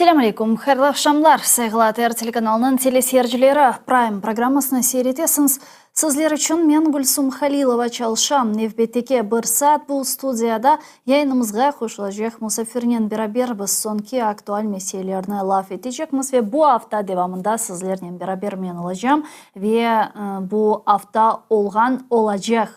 Selâm aleyküm, hayırlı aqşamlar, sayğılı ATR telekanalınıñ teleseyircileri, Prime programmasını seyir etesiñiz. Sizler içün men Gülsum Halilova çalışam. Nevbetteki bir saat bu studiyada yayınımızğa qoşulacaq musafirnen beraber biz soñki aktual meselelerni laf etecekmiz ve bu afta devamında sizlernen beraber men olacam ve bu afta olğan, olacaq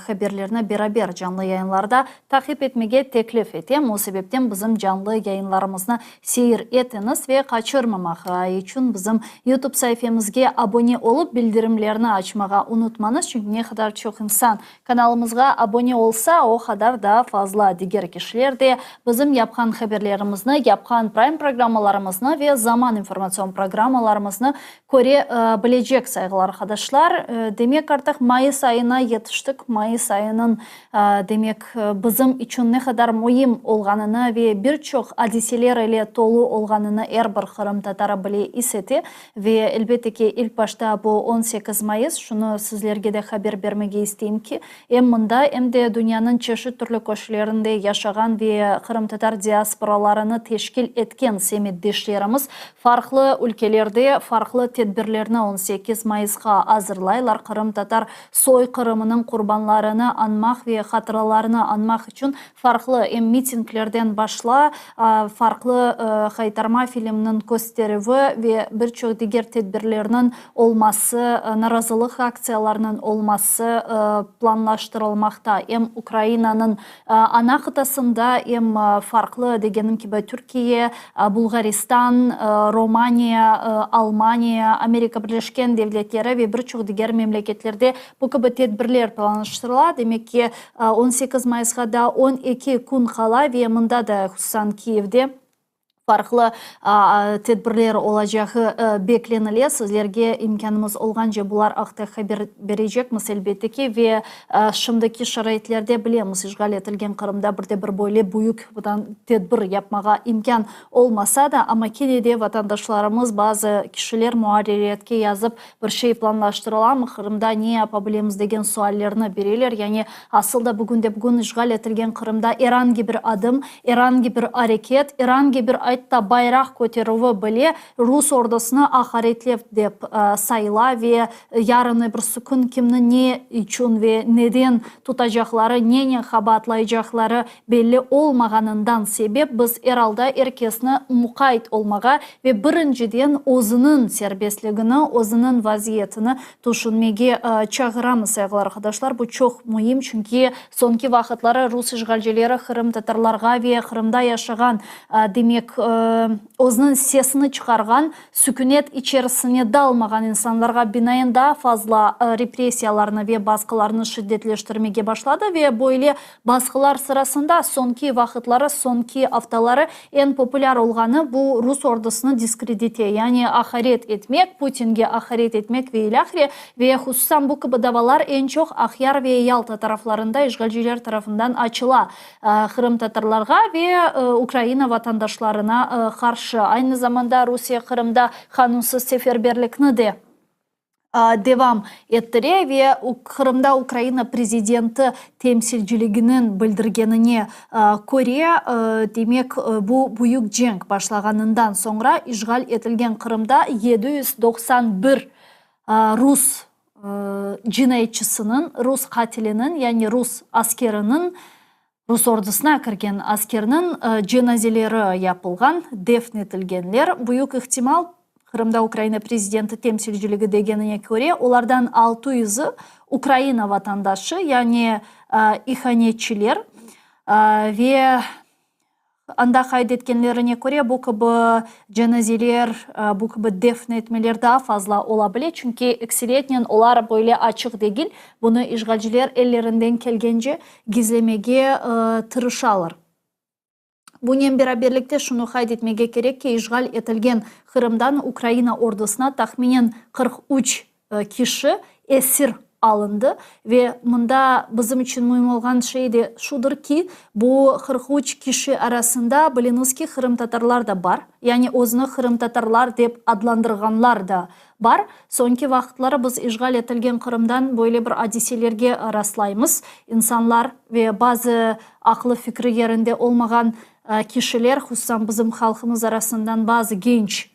haberlerni beraber canlı yayınlarda taqip etmege teklif etem. O sebepten bizim canlı yayınlarımıznı seyir etiñiz ve qaçırmamaq içün bizim YouTube saifemizge abone olıp, bildirimlerni açmağa unutmañız, çünki ne qadar çoq insan kanalımızğa abone olsa, o qadar daa fazla diger kişiler de bizim yapqan haberlerimizni, yapqan Prime programmalarımıznı ve Zaman informatsion programmalarımıznı Köre bilecek, sayğılı arqadaşlar. Demek, artıq mayıs ayına yetiştik. Mayıs ayınıñ, demek, bizim içün ne qadar müim olğanını ve bir çoq adiseler ile tolu olğanını er bir qırımtatarı bile, is ete. Ve, elbette ki, ilk başta bu 18 mayıs. Şunı sizlerge de haber bermege isteyim ki, em mında, em de dünyanıñ çeşit türlü köşelerinde yaşağan ve qırımtatar diasporalarını teşkil etken semetdeşlerimiz farqlı ülkelerde farqlı tedbirlerni 18 mayısqa azırlaylar, qırımtatar soyqırımınıñ qurbanlarını añmaq ve hatıralarını añmaq içün farqlı em mitinglerden başla, farqlı Haytarma filminiñ kösterüvi ve bir çoq diger tedbirlerniñ olması, narazılıq aktsiyalarınıñ olması planlaştırılmaqta, em Ukrainanıñ ana qıtasında, em farqlı, degenim kibi, Türkiye, Bulğaristan, Romaniya, Almaniya, Amerika Birleşken Devletleri ve bir çoq diger memleketlerde bu kibi tedbirler planlaştırıla. Demek ki, 18 mayısqa daa 12 kün qala ve mında da, hususan Kiyevde, Farqlı tedbirler olacağı beklenile. Sizlerge imkânımız olğance bular aqta haber berecekmiz, elbette ki. Ve şimdiki şaraitlerde bilemiz, işğal etilgen Qırımda bir de bir böyle büyük tedbir yapmağa imkân olmasa da, amma kene de vatandaşlarımız, bazı kişiler muarririyetke yazıp, Bir şey planlaştırılamı, Qırımda ne yapa bilemiz degen suallerni bereler. Yani, asıl da bugünde-bugün işğal etilgen Qırımda er angi bir adım, er angi bir areket, er angi bir atta bayraq köterüvi bile rus ordusını aqaretlev dep sayıla ve yarın-öbürsü kün kimni ne içün ve neden tutacaqları, nenen qabaatlaycaqları belli olmağanından sebep biz er alda er kesni muqayt olmağa ve birinciden özüniñ serbestligini, özüniñ vaziyetini tüşünmege çağıramız, sayğılı arqadaşlar. Bu çoq müim, çünki soñki vaqıtları rus işğalcileri qırımtatarlarğa ve Qırımda yaşağan, demek, özüniñ sesini çıqarğan, sükünet içerisine dalmağan insanlarğa binaen daa fazla repressiyalarnı ve basqılarnı şiddetleştirmege başladı ve böyle Basqılar sırasında soñki vaqıtları, soñki aftaları eñ populâr olğanı bu rus ordusını diskredite, yani aqaret etmek, Putinge aqaret etmek ve ilâhre, ve hususan bu kibi davalar eñ çoq Aqyar ve Yalta taraflarında işğalciler tarafından açıla qırımtatarlarğa ve Ukraina vatandaşlarına qarşı. Aynı zamanda Rusiye Qırımda qanunsız seferberlikni de devam ettire ve Qırımda Ukraina prezidenti temsilciliginiñ bildirgenine köre, demek, bu büyük cenk başlağanından soñra işğal etilgen Qırımda 791 rus cinayetçisiniñ, rus qatiliniñ, yani rus askeriniñ, Rus ordusına kirgen askerniñ cenazeleri yapılğan, defn etilgenler. Büyük ihtimal, Qırımda Ukraina prezidenti temsilciligi degenine köre, olardan altı yüzü Ukraina vatandaşı, yani ihanetçiler ve Anda qayd etkenlerine köre, bu kibi cenazeler, bu kibi defn etmeler daa fazla ola bile, çünki ekseriyetnen olar böyle açıq degil, bunı işğalciler ellerinden kelgence gizlemege tırışalar. Bunen beraberlikte şunı qayd etmege kerek ki, işğal etilgen Qırımdan Ukraina ordusına tahminen 43 kişi esir alındı ve mında bizim içün müim olğan şey de şudır ki, bu 43 kişi arasında, biliñiz ki, qırımtatarlar da bar, yani özüni qırımtatarlar dep adlandırğanlar da bar. Soñki vaqıtları biz işğal etilgen Qırımdan böyle bir adiselerge rastlaymız, insanlar ve bazı aqlı-fikri yerinde olmağan. kişiler, hususan bizim halqımız arasından bazı genç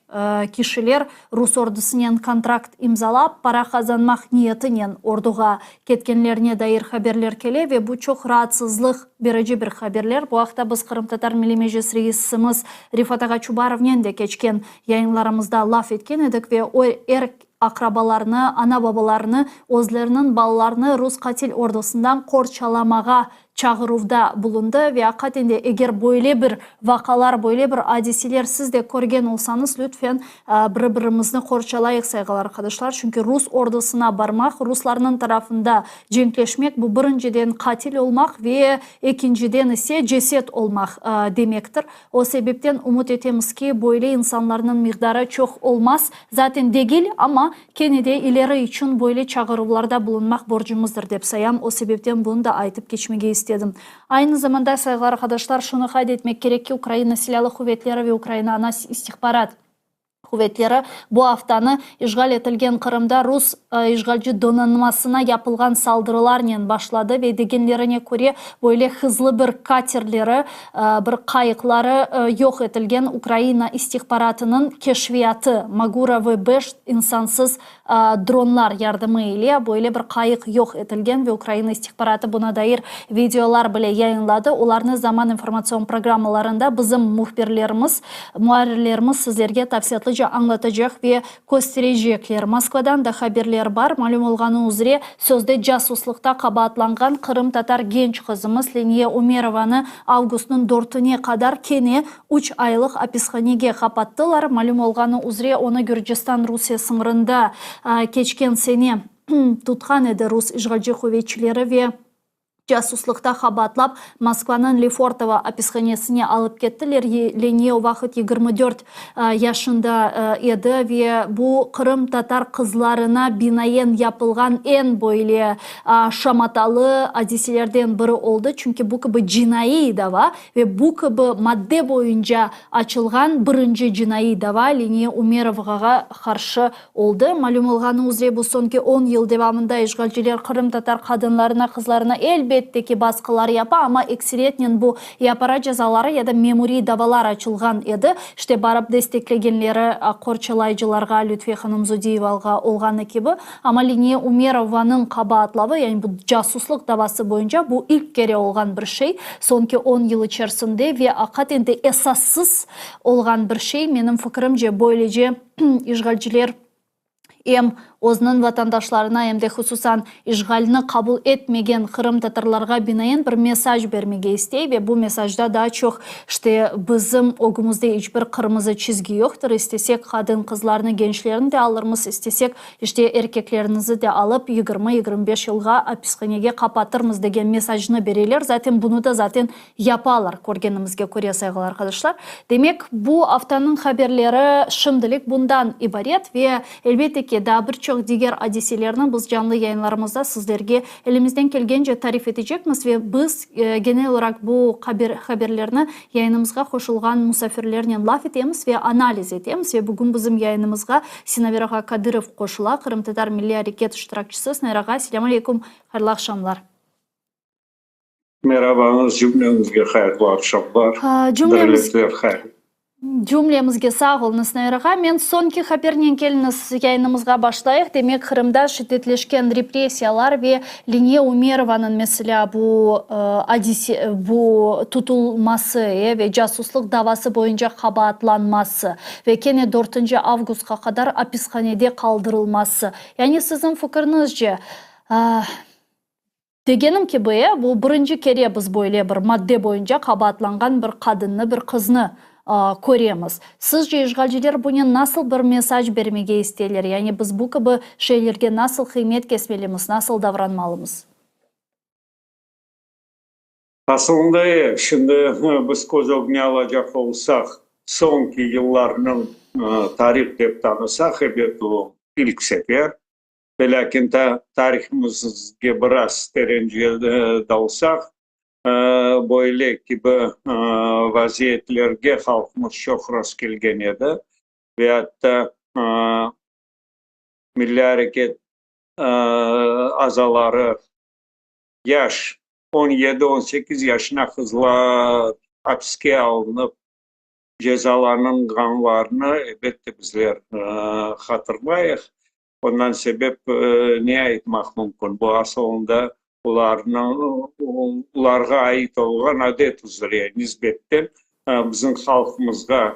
kişiler rus ordusınen kontrakt imzalap, para qazanmaq niyetinen orduğa ketkenlerine dair haberler kele ve bu çoq raatsızlıq berici bir haberler. Bu aqta biz Qırımtatar Milliy Meclis reisimiz Refat ağa Çubarovnen de keçken yayınlarımızda laf etken edik ve o er aqrabalarını, ana-babalarını özleriniñ balalarını rus qatil ordusından qorçalamağa çağıruvda bulundı ve aqaten de eger böyle bir vaqalar, böyle bir adiseler siz de körgen olsañız, lütfen, biri-birimizni qorçalayıq, sayğılı arqadaşlar, çünki rus ordusına barmaq, ruslarnıñ tarafında cenkleşmek, bu birinciden qatil olmaq ve ekinciden ise ceset olmaq demektir. O sebepten ümüt etemiz ki, böyle insanlarnıñ miqdarı çoq olmaz, zaten degil, amma kene de ileri içün böyle çağıruvlarda bulunmaq borcumızdır, dep sayam. O sebepten bunı da aytıp keçmege istedim. Aynı zamanda, sayğılı arqadaşlar, şunı qayd etmek kerek ki, Ukraina Silâlı Quvetleri ve Ukraina ana istihbarat Quvetleri bu aftanı işğal etilgen Qırımda rus işğalci donanmasına yapılğan saldırılarnen başladı ve degenlerine köre, böyle hızlı bir katerleri, bir qayıqları yoq etilgen Ukraina istihbaratınıñ keşfiyatı Magura V-beş insansız dronlar yardımı ile böyle bir qayıq yoq etilgen ve Ukraina istihbaratı buna dair videolar bile yayınladı. Olarnı Zaman informatsion programmalarında bizim mühbirlerimiz, muarrirlerimiz sizlerge tafsilâtlıca añlatacaq ve kösterecekler. Moskvadan da haberler bar. Malüm olğanı üzre, sözde casuslıqta qabaatlanğan qırımtatar genç qızımız Leniye Umerovanı avgustnıñ dörtüne qadar kene Üç aylıq apishanege qapattılar. Malüm olğanı üzre, onı Gürcistan-Rusiye sıñırında keçken sene tutqan edi rus işğalci quvetçileri ve casuslıqta qabaatlap, Moskvanıñ Lefortovo apishanesine alıp kettiler. Leniye o vaqıt 24 yaşında edi ve bu qırımtatar qızlarına binaen yapılğan eñ böyle şamatalı adiselerden biri oldı, çünki bu kibi cinaiy dava Ve bu kibi madde boyunca açılğan birinci cinaiy dava Leniye Umerovağa qarşı oldı. Malüm olğanı üzre, bu soñki on yıl devamında işğalciler qırımtatar qadınlarına, qızlarına elbette ki, basqılar yapa, amma ekseriyetnen bu ya para cezaları, ya da memuriy davalar açılğan edi. İşte, barıp desteklegenleri aq qorçalayıcılarğa, Lütfiye hanım Zudiyevağa olğanı kibi. Amma Leniye Umerovanıñ qabaatlavı, yani bu casuslıq davası boyunca bu ilk kere olğan bir şey, soñki on yıl içersinde ve aqaten de esassız olğan bir şey, menim fikirimce, böylece işğalciler em özüniñ vatandaşlarına, em de hususan işğalni qabul etmegen qırımtatarlarğa binaen bir mesaj bermege istey ve bu mesajda daa çoq İşte, bizim ögümizde iç bir qırmızı çizgi yoqtır, istesek, qadın-qızlarnı, gençlerni de alırmız, istesek, işte, erkeklerinizi de alıp, 20-25 yılğa apishanege qapatırmız degen mesajnı bereler. Zaten bunı da zaten yapalar, körgenimizge köre, sayğılı arqadaşlar. Demek, bu aftanıñ haberleri şimdilik bundan ibaret ve, elbette ki, daa bir çoq diger adiselerni biz canlı yayınlarımızda sizlerge elimizden kelgence tarif etecekmiz ve biz, Genel olaraq bu haberlerni yayınımızğa qoşulğan musafirlernen laf etemiz ve analiz etemiz. Ve bugün bizim yayınımızğa Sinaver ağa Kadırov qoşula, qırımtatar milliy areket iştirakçisi. Sinaver ağa, selâm aleyküm, hayırlı aqşamlar. Merabañız, cümleñizge hayırlı aqşamlar, birlikler hayır. Cümlemizge sağ oluñız, Nair ağa. Men soñki habernen keliñiz, yayınımızğa başlayıq. Demek, Qırımda şiddetleşken repressiyalar ve Leniye Umerovanıñ, meselâ, bu adise, bu tutulması ve casuslıq davası boyunca qabaatlanması ve kene dörtünci avgustqa qadar apishanede qaldırılması. Yani siziñ fikriñizce, Degenim kibi, bu birinci kere biz böyle bir madde boyunca qabaatlanğan bir qadınnı, bir qıznı köremiz. Sizce, işğalciler bunen nasıl bir mesaj bermege isteyler? Yani biz bu kibi şeylerge nasıl qıymet kesmelimiz, nasıl davranmalımız? Asılında, şimdi biz köz ögüne alacaq olsaq, soñki yıllarnıñ tarih dep tanısaq, ebet, o ilk sefer. Velâkin tarihimizge biraz terence dalsaq, böyle kibi vaziyetlerge halqımız çoq rastkelgen edi ve atta milliy areket azaları yaş, on yedi, on sekiz yaşına qızlar. apiske alınıp cezalanınğanlarnı, elbette, bizler hatırlayıq. Ondan sebep ne aytmaq mümkün? Bu asılında olarnıñ, olarğa ait olğan adet üzre nisbetten bizim halqımızğa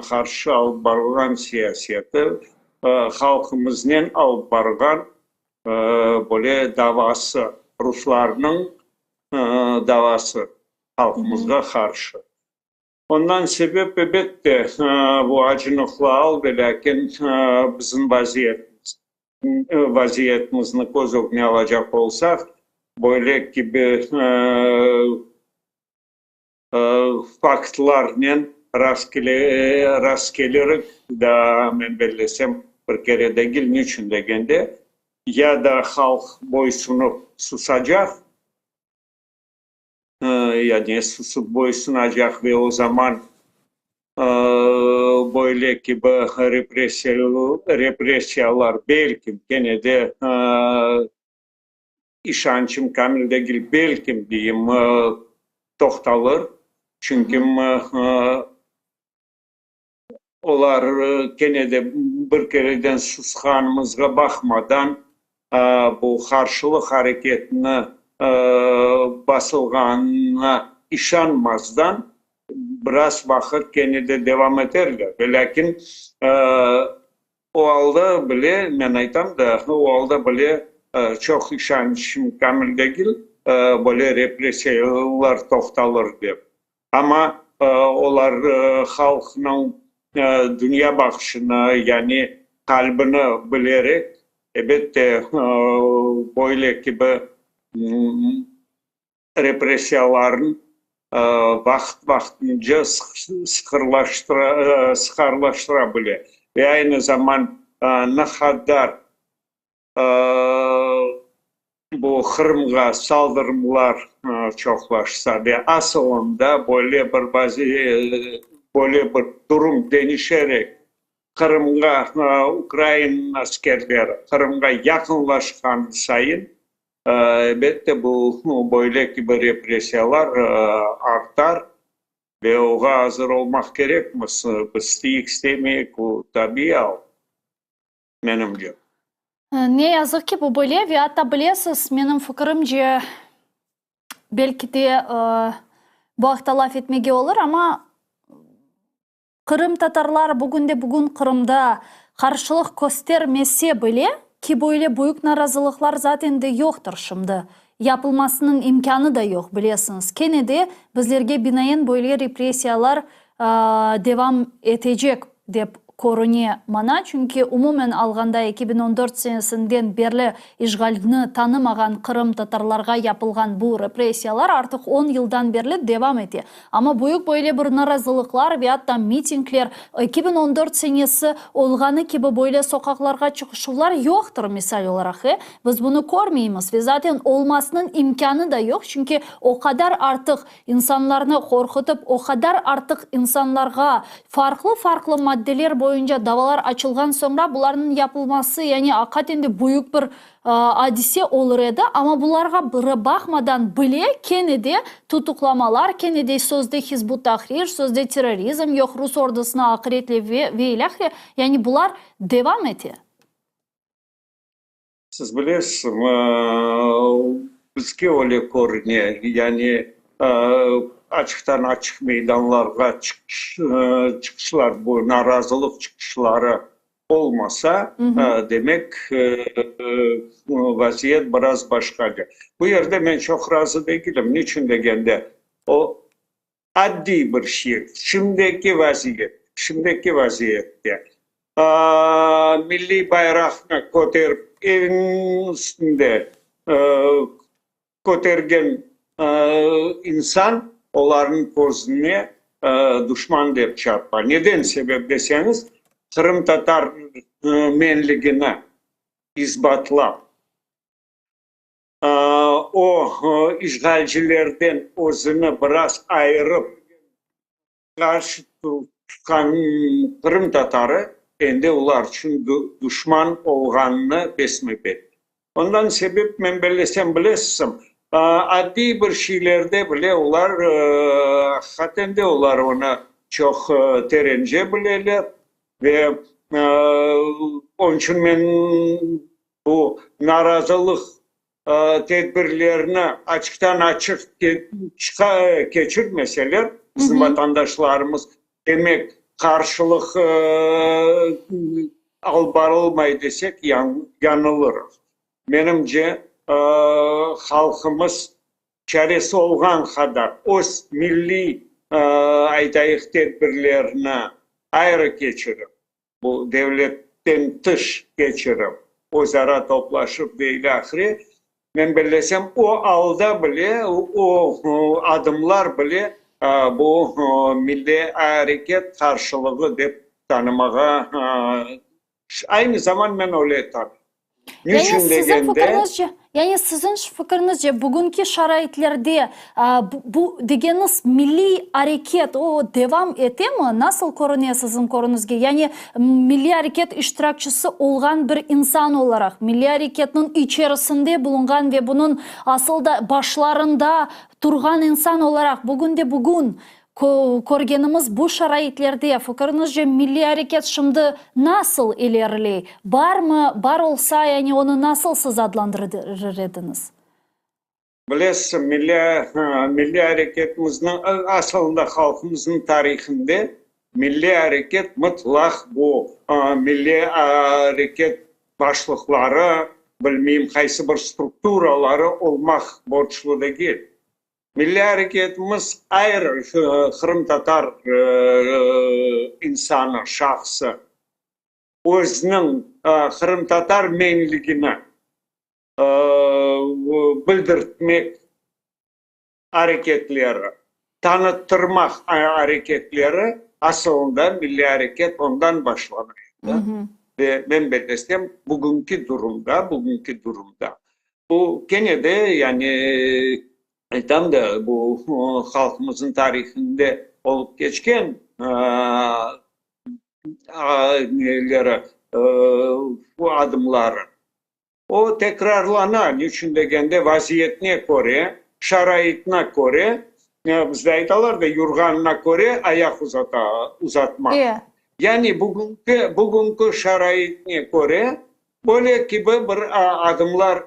qarşı alıp barılğan siyaseti, halqımıznen alıp barğan böyle davası, ruslarnıñ davası halqımızğa qarşı. Ondan sebep, ebette, bu acınıqlı al, velâkin bizim vaziyetimiz, vaziyetimizni köz ögüne alacaq olsaq, böyle kibi faktlarnen rastkelirik, daa, men bellesem, bir kere degil. Niçün degende, ya da halq boysunıp susacaq, Yani susıp boysunacaq ve o zaman böyle kibi repressiyalar belkim kene de, işançım kamil degil, belkim deyim, toqtalır. Çünki olar kene de bir kereden susqanımızğa baqmadan, bu qarşılıq areketini basılğanına işanmazdan, biraz vaqıt kene de devam eterler. Velâkin o alda bile, men aytam da, o alda bile çoq işançım kamil degil, böyle repressiyalar toqtalır dep. Amma olar halqnıñ dünya baqışını, yani qalbini bilerek, ebette, böyle kibi repressiyalarnı vaqıt-vaqtınca sıqarlaştıra bile. Ve aynı zaman ne qadar Bu Qırımğa saldırımlar çoqlaşsa ve asılında böyle bir böyle bir durum deñişerek Qırımğa ukrain askerleri Qırımğa yaqınlaşqan sayın, elbette, bu böyle kibi repressiyalar artar ve oğa azır olmaq kerekmiz. Biz isteyik, istemeyik, bu tabiiy al. Menimce. Ne yazıq ki, bu böyle ve atta bilesiz, menim fikirimce, belki de bu aqta laf etmege olur, amma qırımtatarlar bugünde-bugün Qırımda qarşılıq köstermese bile, ki böyle büyük narazılıqlar zaten de yoqtır şimdi, yapılmasınıñ imkânı da yoq, bilesiñiz, kene de bizlerge binaen böyle repressiyalar devam etecek, dep körüne maña, çünki umumen alğanda 2014 senesinden berli işğalni tanımağan qırımtatarlarğa yapılğan bu repressiyalar artıq on yıldan berli devam ete. Amma büyük böyle bir narazılıqlar ve atta mitingler 2014 senesi olğanı kibi böyle soqaqlarğa çıqışuvlar yoqtır, misal olaraq, e, biz bunı körmeymiz ve zaten olmasınıñ imkânı da yoq, çünki o qadar artıq İnsanlarnı qorqutıp, o qadar artıq insanlarğa farqlı-farqlı maddeler boyunca davalar açılğan soñra bularnıñ yapılması, yani aqaten de büyük bir adise olur edi, amma bularğa baqmadan bile kene de tutuqlamalar, kene de sözde Hizb ut-Tahrir, sözde terrorizm, yoq rus ordusına aqaretlev ve ilâhre, yani bular devam ete. Siz bilesiz, bizge öyle körüne, yani açıqtan-açıq meydanlarğa çıqışlar, bu narazılıq çıqışları olmasa, demek, vaziyet biraz başqaca. Bu yerde men çoq razı degilim. Niçün degende, o Addiy bir şey, şimdiki vaziyet, şimdiki vaziyette milliy bayraqnı köterip, eviniñ üstünde kötergen insan olarnıñ közüne duşman dep çarpa. Neden sebep deseñiz, qırımtatar menligini isbatlap, O, işğalcilerden özüni biraz ayırıp, qarşı tutqan qırımtatarı endi olar içün duşman olğanını besme-belli. Ondan sebep, men bellesem, bilesizmi, Addiy bir şeylerde bile olar, aqiqaten de olar onı çoq terence bileler ve onıñ içün men bu narazılıq tedbirlerni açıqtan-açıq keçirmeseler, bizim vatandaşlarımız, demek, qarşılıq alıp barılmay desek, yañılırıq. Menimce, halqımız çaresi olğan qadar öz milliy, aytayıq, tedbirlerini ayrı keçirip, bu devletten tış keçirip, özara toplaşıp ve ilâhre, men bellesem, o alda bile, o adımlar bile bu milliy areket qarşılığı dep tanımağa Aynı zaman men öyle tanıyım. Yani Niçün siziñ degende. fikiriñizce, yani siziñ fikiriñizce, bugünki şaraitlerde bu degeniz milliy areket o devam etemi? Nasıl körüne siziñ körüñizge? Yani milliy areket iştirakçisi olğan bir insan olaraq, milliy areketniñ içerisinde bulunğan ve bunıñ asıl da başlarında turğan insan olaraq bugünde bugün Körgenimiz bu şaraitlerde, fikiriñizce, milliy areket şimdi nasıl ileriley? Barmı, bar olsa, yani onı nasıl siz adlandırır ediñiz? Bilesiz, milliy areketimizniñ, asılında halqımıznıñ tarihinde milliy areket mıtlaq bu milliy areket başlıqları, bilmeyim, qaysı bir strukturaları olmaq borclu degil. Milliy areketimiz ayrı qırımtatar insanı, şahsı özüniñ qırımtatar menligini bildirtmek areketleri, tanıttırmaq areketleri asılında milliy areket ondan başlana edi. Ve men bellesem, bugünki durumda, bugünki durumda Bu kene de, yani, aytam da, bu halqımıznıñ tarihinde olıp keçken neleri, bu adımları. O tekrarlana, niçün degende, vaziyetine köre, şaraitine köre, bizde aytalar da, yurğanına köre ayaq uzata, uzatmaq. Yani bugünki, bugünki şaraitine köre Böyle kibi bir adımlar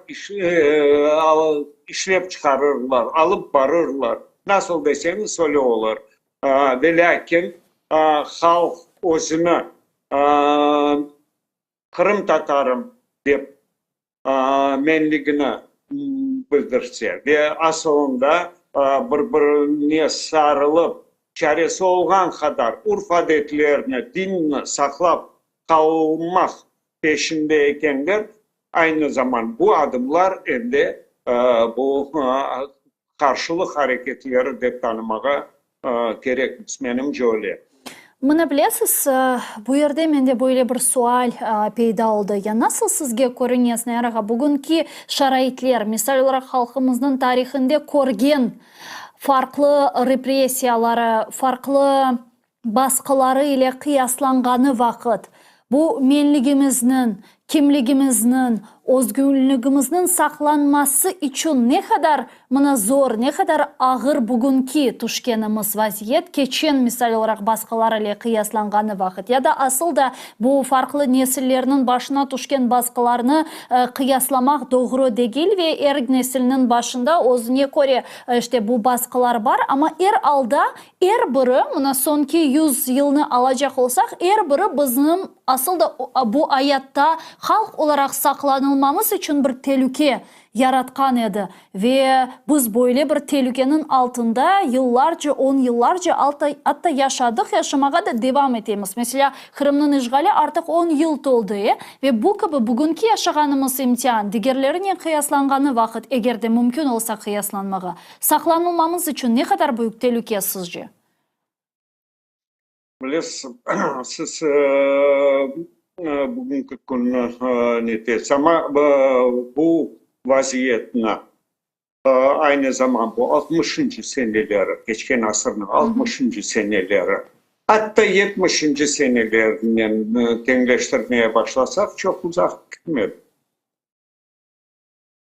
işlep çıqarırlar, alıp barırlar. Nasıl deseñiz, öyle olur. Velâkin halq özüni qırımtatarım dep menligini bildirse ve asılında bir-birine sarılıp, çaresi olğan qadar urf-adetlerini, dinini saqlap qalmaq peşinde ekenler, aynı zaman bu adımlar em de bu qarşılıq areketleri dep tanımağa kerekmiz, menimce öyle. Mına bilesiz, bu yerde mende böyle bir sual peyda oldı, ya nasıl sizge körüne, Sınayar ağa, bugünki şaraitler, misal olaraq halqımıznıñ tarihinde körgen farqlı repressiyaları, farqlı basqıları ile qıyaslanğanı vaqıt, bu menligimizniñ, kimligimizniñ, özgünligimizniñ saqlanması içün ne qadar mına zor, ne qadar ağır bugünki tüşkenimiz vaziyet, keçen, misal olaraq, basqılar ile qıyaslanğanı vaqıt, ya da asıl da bu farqlı nesillerniñ başına tüşken basqılarnı qıyaslamaq doğru degil ve er nesilniñ başında özüne köre, işte, bu basqılar bar, amma er alda Er biri, mına soñki yüzyılnı alacaq olsaq, er biri bizim asıl da bu ayatta halq olaraq saqlanılmamız içün bir telüke yaratqan edi. Ve biz böyle bir telükeniñ altında yıllarca, on yıllarca, atta yaşadıq, yaşamağa da devam etemiz. Meselâ, Qırımnıñ işğali artıq on yıl toldı, e? Ve bu kibi bugünki yaşağanımız imtian, digerlerinen qıyaslanğanı vaqıt, eger de mümkün olsa qıyaslanmağa, Saqlanılmamız içün ne qadar büyük telüke sizce? Bilesiz, siz bugünki künni netesiz, amma bu vaziyetni, aynı zaman bu altmışıncı seneleri, keçken asırnıñ altmışıncı seneleri, atta yetmişinci senelerinen teñleştirmeye başlasaq, çoq uzaq gitmedi.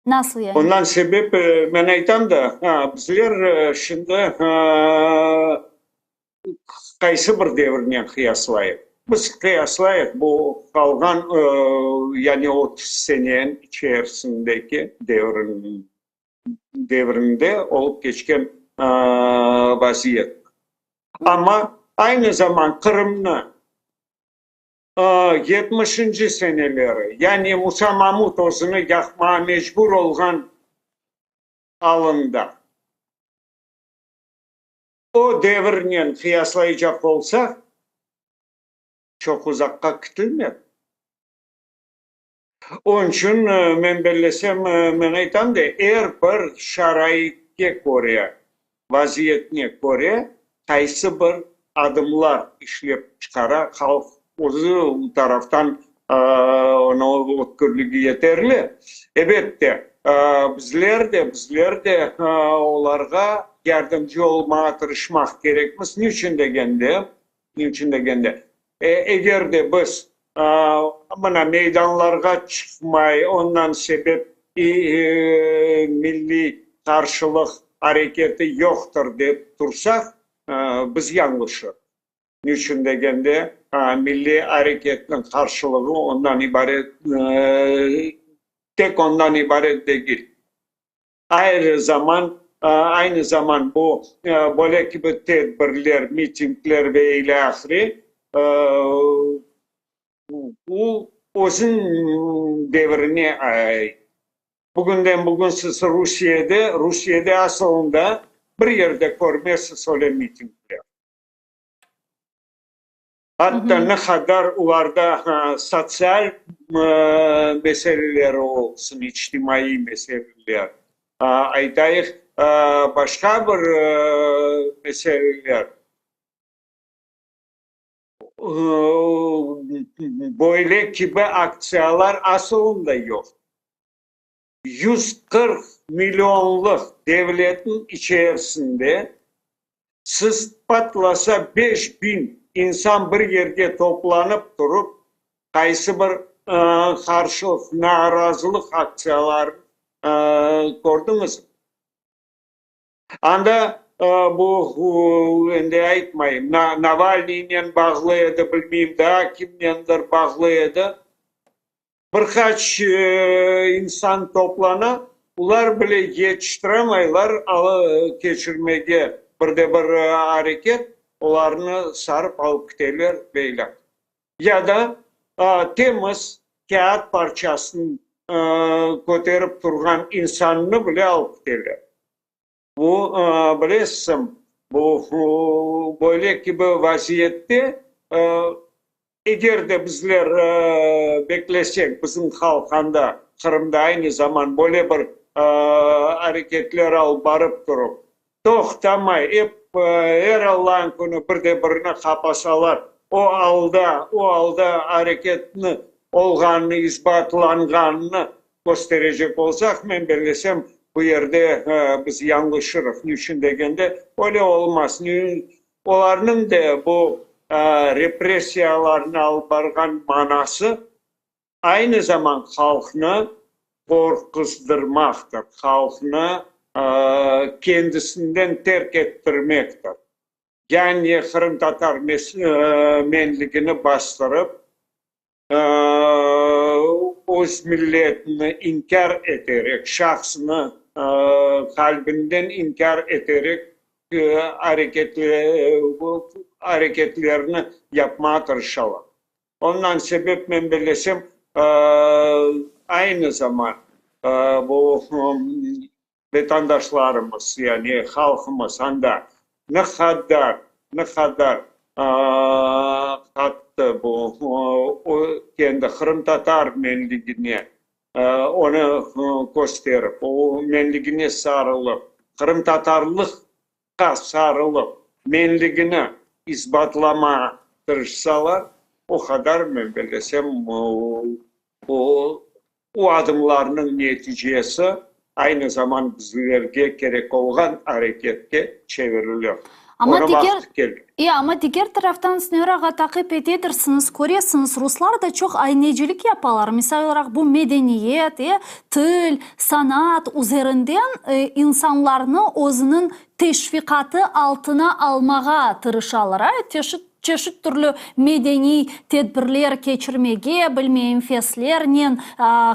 Nasıl yani? Ondan sebep men aytam da, bizler şimdi qaysı bir devirnen qıyaslayıq? Biz qıyaslayıq bu qalğan, yani 30 sene içerisindeki devrinde olıp keçken vaziyetni. Amma aynı zaman Qırımnı Yetmişinci seneleri, yani Musa Mamut özüni yaqmağa mecbur olğan alında, o devirnen qıyaslaycaq olsaq, çoq uzaqqa kitilmedi. Onıñ içün, men bellesem, men aytam da, er bir şaraitke köre, vaziyetine köre qaysı bir adımlar işlep çıqara, halq özü bu taraftan onıñ ötkürligi yeterli. Ebette, bizler de, bizler de olarğa yardımcı olmağa tırışmaq kerekmiz. Niçün degende, niçün degende, eger de biz mına meydanlarğa çıqmay, ondan sebep milliy qarşılıq areketi yoqtır dep tursaq, biz yañlışırıq. Niçün degende, milliy areketniñ qarşılığı ondan ibaret, tek ondan ibaret degil. Ayrı zaman, aynı zaman bu böyle kibi tedbirler, mitingler ve ilâhre, bu özüñ devrine ait. Bugünden bugün siz Rusiyede, Rusiyede asılında bir yerde körmezsiz öyle mitingler. Atta ne qadar olarda sotsial meseleleri olsun, içtimaiy meseleler, aytayıq, başqa bir meseleler, böyle kibi aktsiyalar asılında yoq. 140 millionlıq devletniñ içerisinde siz patlasa 5000 insan bir yerge toplanıp turıp, qaysı bir qarşılıq, narazılıq aktsiyalarını kördiñizmi? Anda bu, endi aytmayım, Navalnıynen bağlı edi, bilmeyim, daa kimnendir bağlı edi. Bir qaç insan toplana, olar bile yetiştiramaylar keçirmege bir de bir areket, olarnı sarıp alıp kiteler beylâ. Ya da temiz kâğıt parçasını köterip turğan insannı bile alıp kiteler. Bu, bilesiñ, bu böyle kibi vaziyette, eger de bizler beklesek, bizim halq anda, Qırımda aynı zaman böyle bir areketler alıp barıp turıp, toqtamay, ep er Allañ künü bir de birini qapasalar, o alda, o alda areketni olğanını, isbatlanğanını kösterecek olsaq, men bellesem, bu yerde biz yañlışırıq. Niçün degende, öyle olmaz. Olarnıñ de bu repressiyalarnı alıp barğan manası, aynı zaman halqnı qorquzdırmaqtır, halqnı kendisinden terk ettirmektir. Yani qırımtatar menligini bastırıp, öz milletini inkâr eterek, şahsını qalbinden inkâr eterek areketlerini yapmağa tırışalar. Ondan sebep, men bellesem, aynı zaman bu Vetandaşlarımız, yani halqımız anda ne qadar, ne qadar qattı bu kendi qırımtatar menligine, onı kösterip, o menligine sarılıp, qırımtatarlıqqa sarılıp, menligini isbatlamağa tırışsalar, o qadar, men bellesem, o Bu adımlarnıñ neticesi aynı zaman bizlerge kerek olğan areketke çevirilir. Amma Onı diger, vaqtı kelgen. e, amma diger taraftan Sniör ağa taqip etedirsiñiz, köresiñiz, ruslar da çoq aynecilik yapalar. Misal olaraq, bu medeniyet, e, til, sanat üzerinden e, insanlarnı özüniñ teşviqatı altına almağa tırışalar, a, çeşit çeşit türlü medeniy tedbirler keçirmege, bilmeyim, feslernen,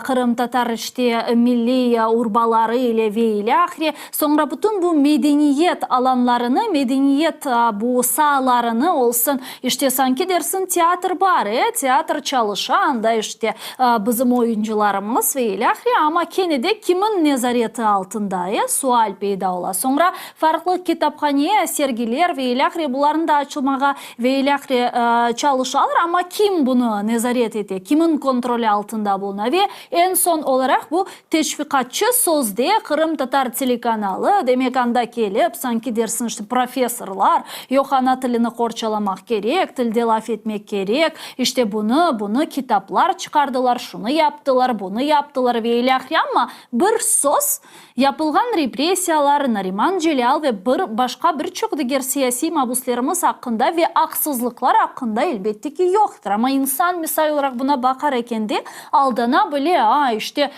qırımtatar, işte, milliy urbaları ile ve ilâhre. Soñra bütün bu medeniyet alanlarını, medeniyet bu saalarını olsun, işte, sanki dersiñ teatr bar, e, teatr çalışa, anda, işte, bizim oyuncılarımız ve ilâhre, amma kene de kimin nezareti altında, e, sual peyda ola. Soñra Farqlı kitaphane, sergiler ve ilâhre bularnı da açılmağa ve ilâhre çalışalar, amma kim bunı nezaret ete, kimin kontroli altında buluna? Ve eñ soñ olaraq bu teşviqatçı sözde qırımtatar telekanalı, demek anda kelip, sanki dersiñ işte professorlar, yoq ana tilini qorçalamaq kerek, tilde laf etmek kerek, işte bunı, bunı kitaplar çıqardılar, şunı yaptılar, bunı yaptılar ve ilâhre, amma bir söz Yapılğan repressiyalar, Nariman Celâl ve bir başqa bir çoq diger siyasiy mabuslerimiz aqqında ve aqsızlıqlar aqqında elbette ki yoqtır. Amma insan, misal olaraq, buna baqar ekende, aldana bile, a, işte,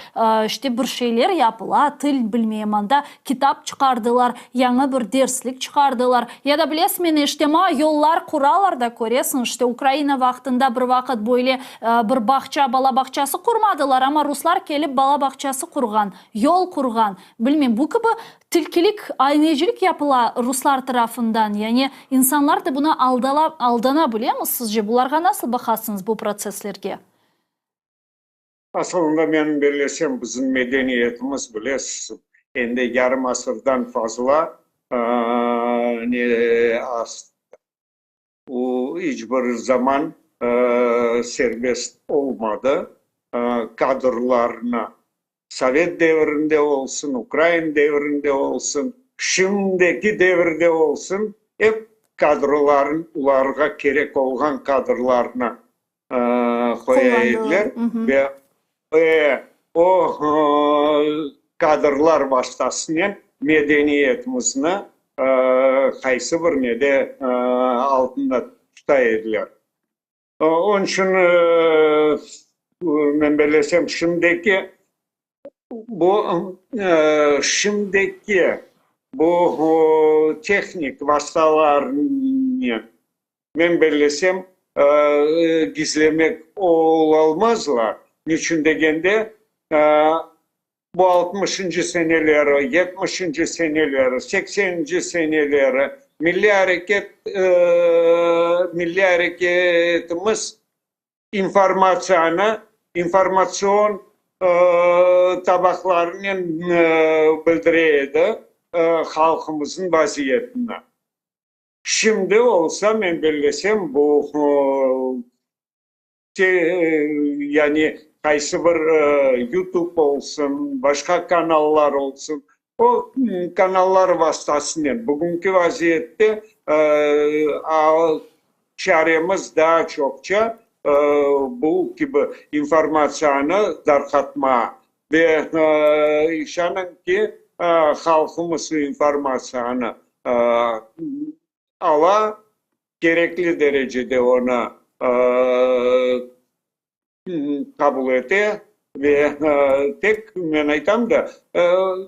işte bir şeyler yapıla, til, bilmeyim, anda kitap çıqardılar, yañı bir derslik çıqardılar. Ya da, bilesizmi, içtima yollar quralar da, köresiñ, işte, Ukraina vaqtında bir vaqıt böyle bir bağça, bala bağçası qurmadılar, amma ruslar kelip bala bağçası qurğan. Yol qurğan. Bilmem, bu kibi tilkilik, aynecilik yapıla ruslar tarafından, yani insanlar da buna aldala, aldana bilemi sizce? Bularğa nasıl baqasıñız, bu protsesslerge? Asılında men bellesem, bizim medeniyetimiz, bilesiz, endi yarım asırdan fazla ne O iç bir zaman serbest olmadı. Kadrlarnı sovet devrinde olsun, ukrain devrinde olsun, şimdiki devirde olsun, ep kadroların, olarğa kerek olğan kadrlarnı qoya ediler ve o kadrlar vastasınen medeniyetimizni qaysı bir nede altında tuta ediler. Onıñ içün men bellesem, şimdiki bu şimdiki bu tehnik vastalarnen Men bellesem, gizlemek olalmazlar. Niçün degende, bu altmışıncı seneleri, yetmişinci seneleri, sekseninci seneleri milliy areket, milliy areketimiz informatsiyanı informatsion tabaqlarınen bildire edi halqımıznıñ vaziyetini. Şimdi olsa, men bellesem, bu, yani qaysı bir YouTube olsun, başqa kanallar olsun, o kanallar vastasınen bugünki vaziyette çaremiz daa çoqça bu kibi informatsiyanı darqatmağa Ve işanıñ ki, halqımız informatsiyanı ala, kerekli derecede onı qabul ete ve tek, men aytam da,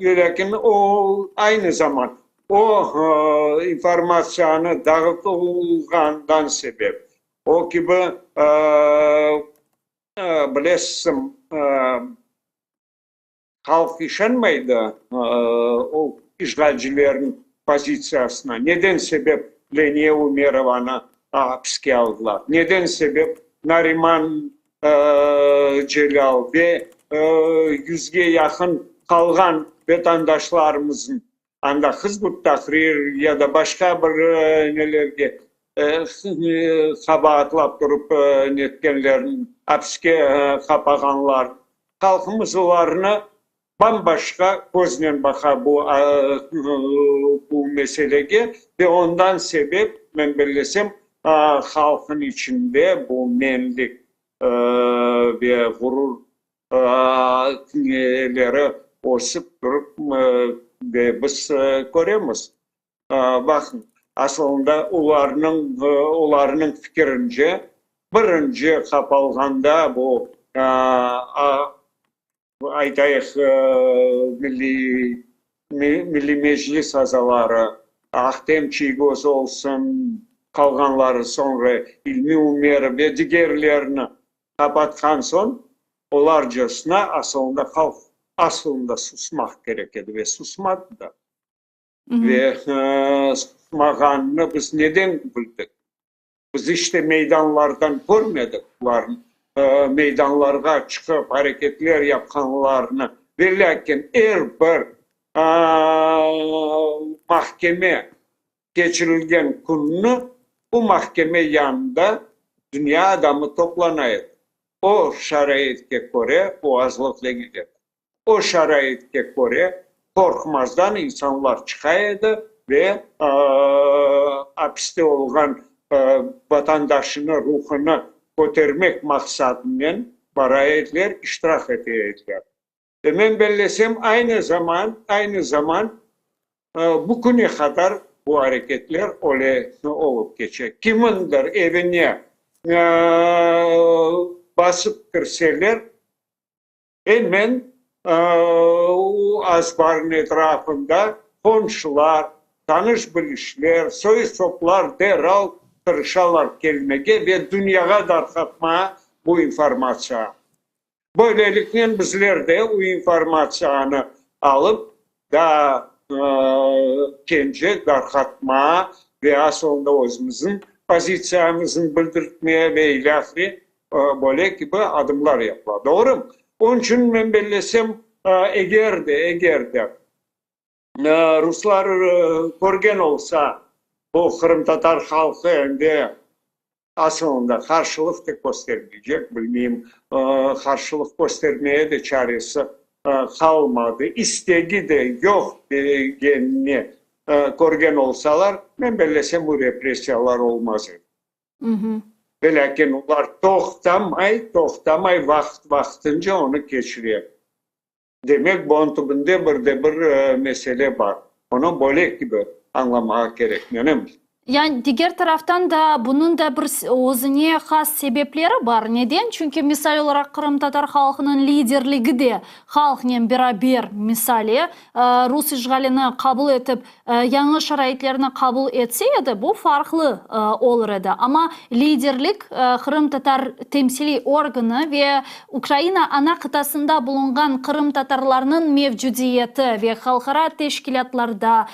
velâkin o, aynı zaman o informatsiyanı dağıtılğandan sebep, o kibi Bilesiñ, halq işanmay da o işğalcilerniñ pozitsiyasına. Neden sebep Leniye Umerovanı apiske aldılar? Neden sebep Nariman Celâl ve yüzge yaqın qalğan vatandaşlarımıznıñ Anda Hizb ut-Tahrir ya da başqa bir nelerge qabaatlap turıp netkenlerni, apiske qapağanlar. Halqımız olarnı bam-başqa köznen baqa bu bu meselege ve ondan sebep, men bellesem, halqnıñ içinde bu menlik ve ğurur leri ösip turıp, ve biz köremiz. Baqıñ. Asılında olarnıñ, olarnıñ fikirince, birinci qapalğanda bu, aytayıq, Milliy Milliy Meclis azaları Ahtem Çiygoz olsun, qalğanları soñra İlmi Umerov ve digerlerini qapatqan soñ, olarcasına asılında halq asılında susmaq kerek edi ve susmadı da. Ve susmağanını biz neden bildik? Biz işte meydanlardan körmedik bularnı, meydanlarğa çıqıp areketler yapqanlarını. Velâkin er bir mahkeme keçirilgen künni bu mahkeme yanında dünya adamı toplana edi. O şaraitke köre, bu azlıq degil edi. O şaraitke köre qorqmazdan insanlar çıqa edi ve apiste olğan vatandaşını ruhunı kötermek maqsadınen bara ediler, iştirak ete ediler. Ve men bellesem, aynı zaman, aynı zaman bu küne qadar bu areketler öyle olıp keçe. Kimindir evine basıp kirseler, Emen o azbarnıñ etrafında qonşular, tanış-bilişler, soy-soplar deral tırışalar kelmege ve dünyağa darqatmağa bu informatsiyanı. Böyleliknen bizler de o informatsiyanı alıp, daa kence darqatmağa ve asılında özümizniñ pozitsiyamıznı bildirtmeye ve ilâhre Böyle kibi adımlar yapıla. Doğrumı? Onıñ içün men bellesem, eger de, eger de ruslar körgen olsa, bu qırımtatar halqı endi asılında qarşılıq da köstermeycek, bilmeyim, qarşılıq köstermeye de çaresi qalmadı, istegi de yoq degenini körgen olsalar, men bellesem, bu repressiyalar olmaz edi. Velâkin olar toqtamay, toqtamay vaqıt-vaqtınca onı keçire. Demek, bunıñ tübünde bir de bir mesele bar. Onı böyle kibi añlamağa kerek, menim. Yani, diger taraftan da, bunıñ da bir özüne has sebepleri bar. Neden? Çünki, misal olaraq, qırımtatar halqınıñ liderligi de halqnen beraber, misale, rus işğalini qabul etip, yañı şaraitlerni qabul etse edi, bu farqlı olur edi. Amma liderlik qırımtatar temsiliy organı ve Ukraina ana qıtasında bulunğan qırımtatarlarnıñ mevcudiyeti ve halqara teşkilâtlarda,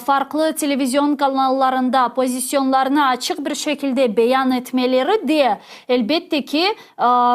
farqlı televizion kanallarında pozisyonlarını açıq bir şekilde beyan etmeleri de, elbette ki,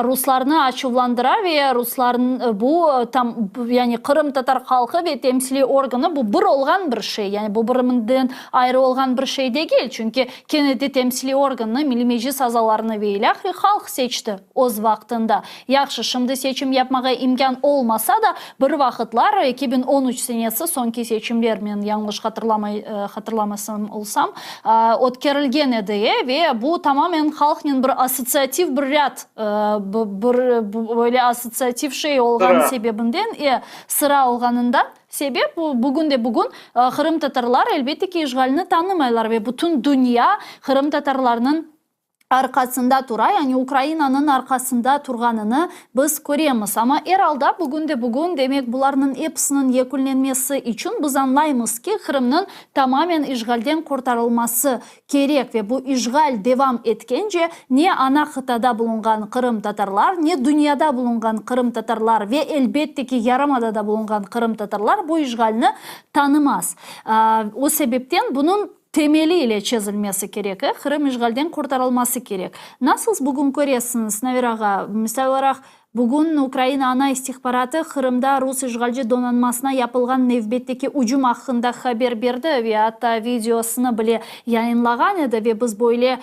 Ruslarnı açuvlandıra ve ruslar bu tam yani qırımtatar halqı ve temsiliy organı bu bir olğan bir şey, yani bu birinden ayrı olğan bir şey degil, çünki kene de temsiliy organnı, Milliy Meclis azalarını ve ilâhre halq seçti öz vaqtında. Yahşı, şimdi seçim yapmağa imkân olmasa da, bir vaqıtlar, 2013 senesi soñki seçimler, men yañlış hatırlamay hatırlamasam olsam, ötkerilgen edi ve bu tamamen halqnen bir assotsiativ bir râd, bir böyle assotsiativ şey olğanı sebebinden, e, sıra olğanından sebep, bugün de bugün qırımtatarlar, elbette ki, işğalni tanımaylar ve bütün dünya qırımtatarlarnıñ arqasında tura, yani Ukrainanıñ arqasında turğanını biz köremiz. Amma er alda bugün de bugün, demek, bularnıñ episiniñ yekünlenmesi içün biz añlaymız ki, Qırımnıñ tamamen işğalden qurtarılması kerek ve bu işğal devam etkence ne ana qıtada bulunğan qırımtatarlar, ne dünyada bulunğan qırımtatarlar ve, elbette ki, yarımadada bulunğan qırımtatarlar bu işğalni tanımaz. O sebepten bunıñ temeli ile çezilmesi kerek, Qırım işğalden qurtarılması kerek. Nasıl bugün köresiñiz, Naver ağa, misal olaraq, bugün Ukraina ana istihbaratı Qırımda rus işğalci donanmasına yapılğan nevbetteki ücüm aqqında haber berdi ve atta videosını bile yayınlağan edi ve biz böyle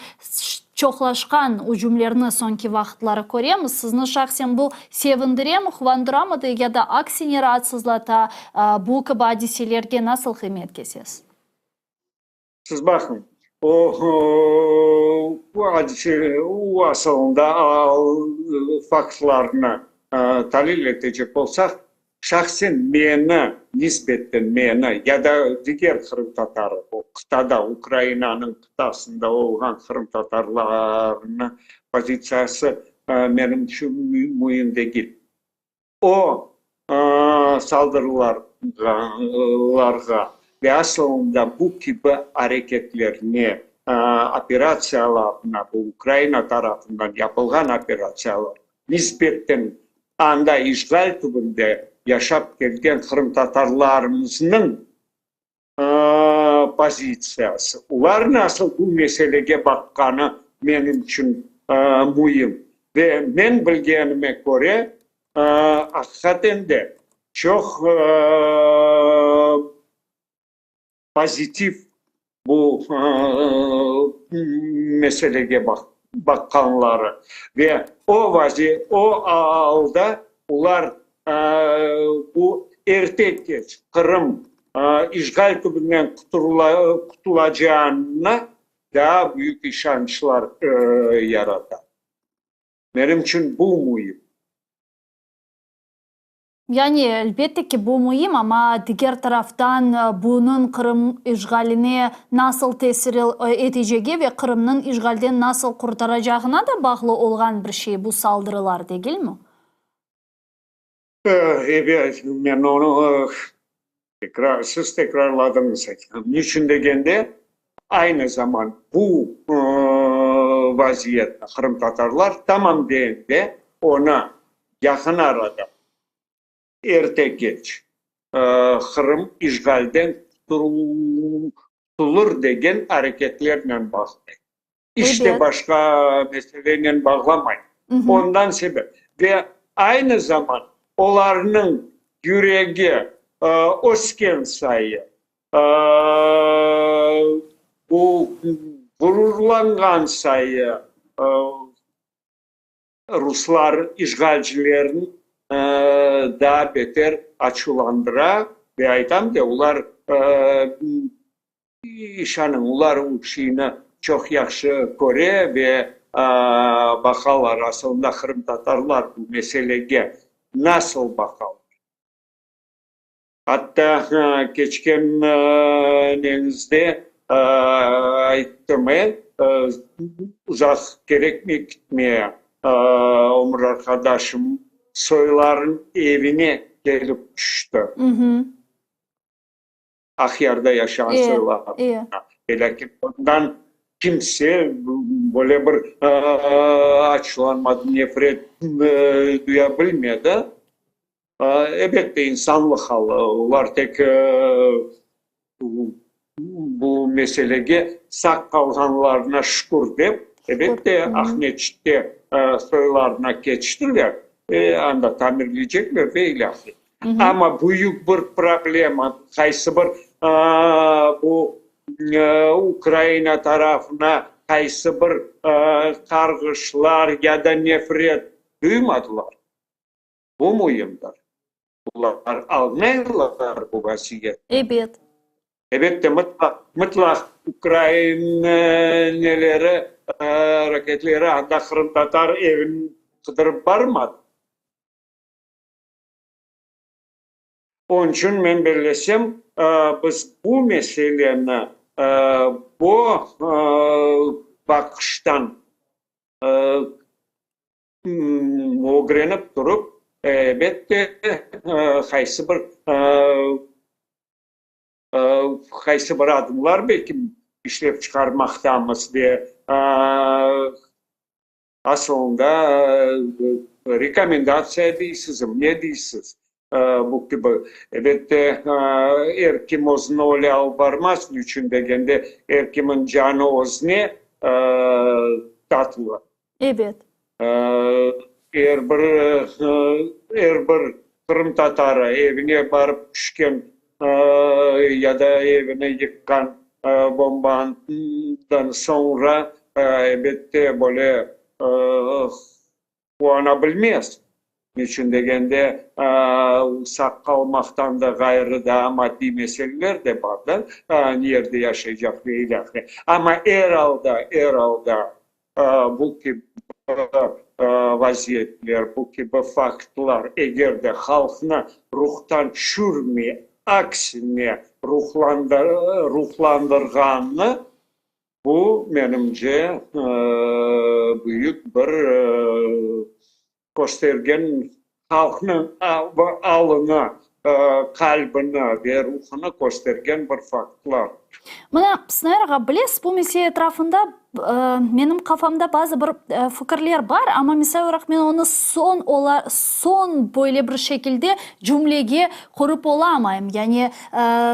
çoqlaşqan ücümlerni soñki vaqıtları köremiz. Sizni şahsen bu sevindiremi, quvandıramı ya da aksine raatsızlata, bu kibi adiselerge nasıl qıymet kesesiz? Siz baqıñ, o, bu adise, o asılında faktlarnı talil etecek olsaq, Şahsen meni, nisbetten meni ya da diger qırımtatar, o qıtada, Ukrainanıñ qıtasında olğan qırımtatarlarnıñ pozitsiyası menim içün müim degil. O saldırılarğa ve asılında bu kibi areketlerine, operatsiyalarına, bu Ukraina tarafından yapılğan operatsiyalar, nisbetten anda işğal tübünde yaşap kelgen qırımtatarlarımıznıñ pozitsiyası, olar nasıl bu meselege baqqanı menim içün müim. Ve men bilgenime köre, aqiqaten de çoq pozitiv bu meselege baqqanları ve o vazi, o alda olar bu erte-keç Qırım işğal tübünden qutulacağına daa büyük işançlar yarata. Menim içün bu müim. Yani, elbette ki, bu müim, amma diger taraftan, bunıñ Qırım işğaline nasıl tesir etecegi ve Qırımnıñ işğalden nasıl qurtaracağına da bağlı olğan bir şey bu saldırılar, degilmi? Ebet, men onı tekrar, siz tekrarladıñız. Niçün degende, aynı zaman bu vaziyetni qırımtatarlar tamam deende onı Yaqın arada, erte-keç, Qırım işğalden qutulır degen areketlernen bağlay. İç de başqa meselenen bağlamay. Ondan sebep ve aynı zaman olarnıñ yüregi ösken sayı, bu ğururlanğan sayı, Ruslar işğalcilerni daa beter açuvlandıra ve aytam de, olar, işanıñ, olar o şeyni çoq yahşı köre ve baqalar, asılında qırımtatarlar bu meselege nasıl baqalar. Atta keçken neñizde ayttım, uzaq kerekmey kitmeye, ömür arqadaşım soylarınıñ evine kelip tüşti. Aqyarda yaşağan soylarına. Velâkin ondan kimse böyle bir açuvlanmadı, nefret duya bilmedi. Elbette, insanlıq alı, olar tek bu meselege sağ qalğanlarına şükür dep, elbette, Aqmescitte soylarına keçtiler, anda tamirleycekler ve ilâhre. Amma büyük bir problema, qaysı bir bu Ukraina tarafına qaysı bir qarğışlar ya da nefret duymadılar. Bu müimdir. Bular almaylar bu vaziyetni. Ebet. Elbette, mıtlaq, mıtlaq ukrain neleri, raketleri anda qırımtatar evini qıdırıp barmadı. Onıñ içün men bellesem, biz bu meseleni bu baqıştan Ögrenip turıp, elbette, qaysı bir qaysı bir adımlar belki işlep çıqarmaqtamız ve asılında rekomendatsiya deysizmi, ne deysiz, bu kibi. Elbette, er kim özüni öyle alıp barmaz, niçün degende, er kimin canı özüne tatlı. Ebet. Er bir, er bir qırımtatarı evine barıp tüşken ya da evini yıqqan bombadan soñra, elbette, böyle quvana bilmez. Niçün degende, sağ qalmaqtan da ğayrı daa maddiy meseleler de bar da, ne yerde yaşaycaq ve ilâhre. Amma er alda, er alda bu kibi. vaziyetler, bu kibi faktlar, eger de halqnı ruhtan tüşürmey, aksine ruhlandırğanı, bu, menimce, büyük bir köstergen, halqnıñ alını, qalbini ve ruhunı köstergen bir faktlar. Mına, Sinair ağa, bilesiz, bu mesele etrafında menim qafamda bazı bir fikirler bar, amma misal olaraq men onı soñ soñ böyle bir şekilde cümlege qurıp olamayım. Yani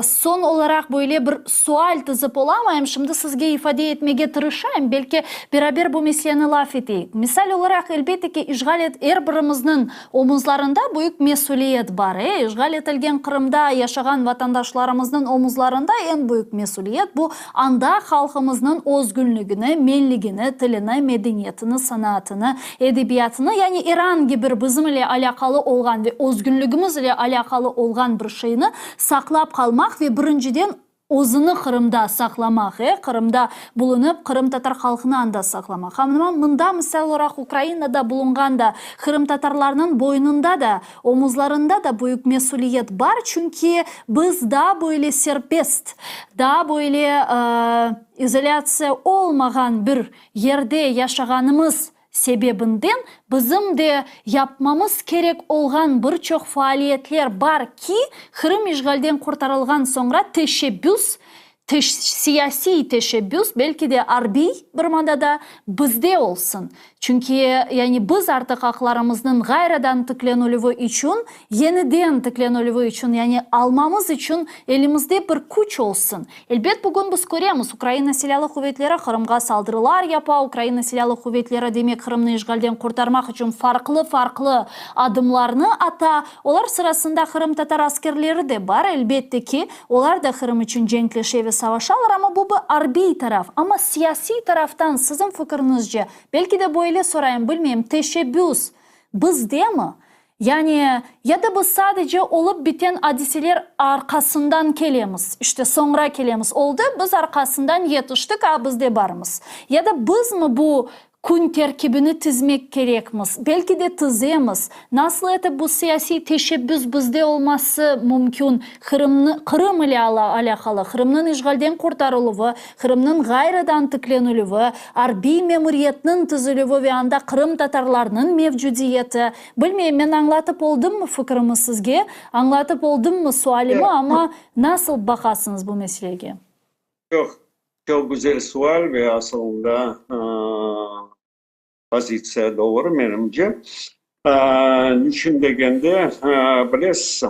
soñ olaraq böyle bir sual tizip olamayım. Şimdi sizge ifade etmege tırışayım, belki beraber bu meseleni laf eteyik. Misal olaraq, elbette ki, işğal et er birimizniñ omuzlarında büyük mesüliyet bar. E, işğal etilgen Qırımda yaşağan vatandaşlarımıznıñ omuzlarında eñ büyük mesüliyet, bu, anda halqımıznıñ özgünligini, menligini, tilini, medeniyetini, sanatını, edebiyatını, yani er angi bir bizim ile alâqalı olğan ve özgünligimiz ile alâqalı olğan bir şeyni saqlap qalmaq ve birinciden özüni Qırımda saqlamaq, e, Qırımda bulunıp, qırımtatar halqını anda saqlamaq. Amma mında, misal olaraq, Ukrainada bulunğan da qırımtatarlarnıñ boynunda da, omuzlarında da büyük mesüliyet bar, çünki biz daa böyle serbest, daa böyle izolâtsiya olmağan bir yerde yaşağanımız sebebinden bizim de yapmamız kerek olğan bir çoq faaliyetler bar ki, Qırım işğalden qurtarılğan soñra teşebbüs, siyasiy teşebbüs, belki de arbiy bir manada bizde olsun. Çünki, yani biz artıq aqlarımıznıñ ğayrıdan tiklenilüvi içün, yeniden tiklenilüvi içün, yani almamız içün elimizde bir küç olsun. Elbet, bugün biz köremiz, Ukraina Silâlı Quvetleri Qırımğa saldırılar yapa, Ukraina Silâlı Quvetleri, demek, Qırımnı işğalden qurtarmaq içün farqlı-farqlı adımlarnı ata. Olar sırasında qırımtatar askerleri de bar, elbette ki, olar da Qırım içün cenkleşe ve savaşalar, amma bu bir arbiy taraf. Amma siyasiy taraftan, siziñ fikiriñizce, belki de böyle sorayım, bilmeyim, teşebbüs bizdemi? Yani, ya da biz sadece olıp biten adiseler arqasından kelemiz, işte, soñra kelemiz, oldı, biz arqasından yetiştik, a, biz de barmız. Ya da bizmi bu kün terkibini tizmek kerekmiz, belki de tizemiz, nasıl etip bu siyasiy teşebbüs bizde olması mümkün, Qırımnı, Qırım ile alâqalı, Qırımnıñ işğalden qurtarıluvı, Qırımnıñ ğayrıdan tiklenilüvi, arbiy memuriyetniñ tizilüvi ve anda qırımtatarlarnıñ mevcudiyeti. Bilmeyim, men añlatıp oldımmı fikrimi sizge, añlatıp oldımmı sualimi, amma nasıl baqasıñız bu meselege? Çoq, çoq güzel sual ve asılında pozitsiya doğru menimce. Niçün degende, bilesiz,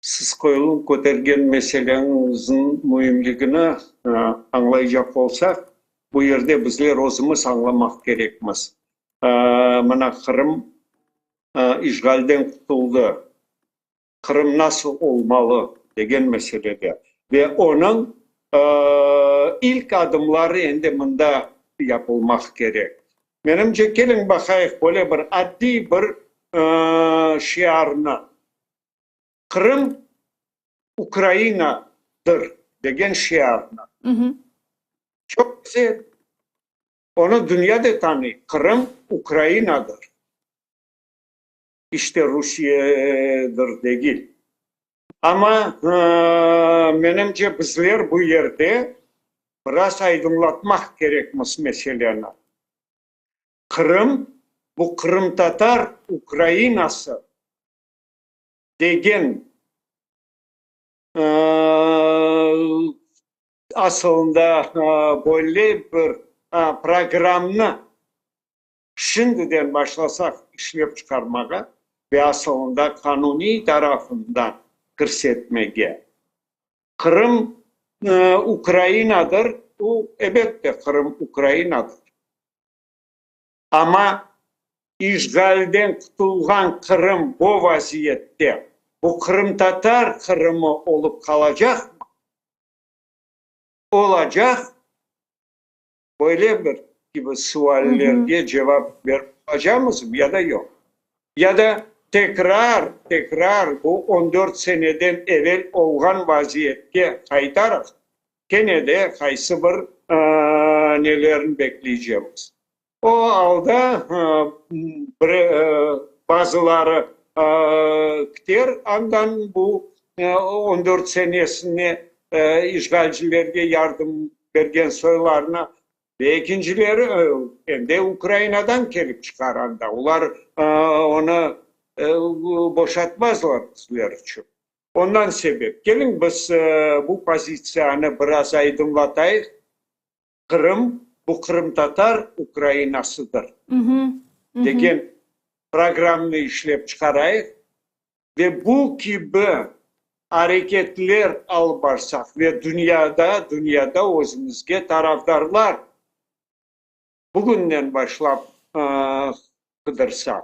Siz qoyulıp kötergen meseleñizniñ müimligini añlaycaq olsaq, bu yerde bizler özümiz añlamaq kerekmiz. Mına Qırım işğalden qutuldı, Qırım nasıl olmalı degen meselede ve onıñ ilk adımları endi mında yapılmaq kerek. Menimce, keliñ baqayıq böyle bir addiy bir şiarnı. Qırım Ukrainadır degen şiarnı. Çoq güzel. Onı dünya da tanıy. Qırım Ukrainadır. İşte Rusiyedir degil. Amma, menimce, bizler bu yerde biraz aydınlatmaq kerekmiz meseleni. Qırım, bu qırımtatar Ukrainası. Degen asılında böyle bir programnı şimdiden başlasaq işlep çıqarmağa ve asılında qanuniy tarafından kirsetmege. Qırım Ukrainadır, u, ebette, Qırım Ukrainadır. Amma işğalden qutulğan Qırım bu vaziyette, bu qırımtatar Qırımı olıp qalacaqmı? Olacaq? Böyle bir kibi suallerge cevap berip olacamızmı ya da yoq? Ya da tekrar, tekrar bu on dört seneden evel olğan vaziyetke qaytarıq, kene de qaysı bir. nelerini bekleycemiz. O alda bazıları kiter andan bu on dört senesine işğalcilerge yardım bergen soylarına ve ekincileri em de Ukrainadan kelip çıqar anda. Olar onı boşatmazlar bizler içün. Ondan sebep, keliñ biz bu pozitsiyanı biraz aydınlatayıq. Qırım, bu qırımtatar Ukrainasıdır degen programnı işlep çıqarayıq ve bu kibi areketler alıp barsaq ve dünyada, dünyada özümizge tarafdarlar bugünden başlap qıdırsaq.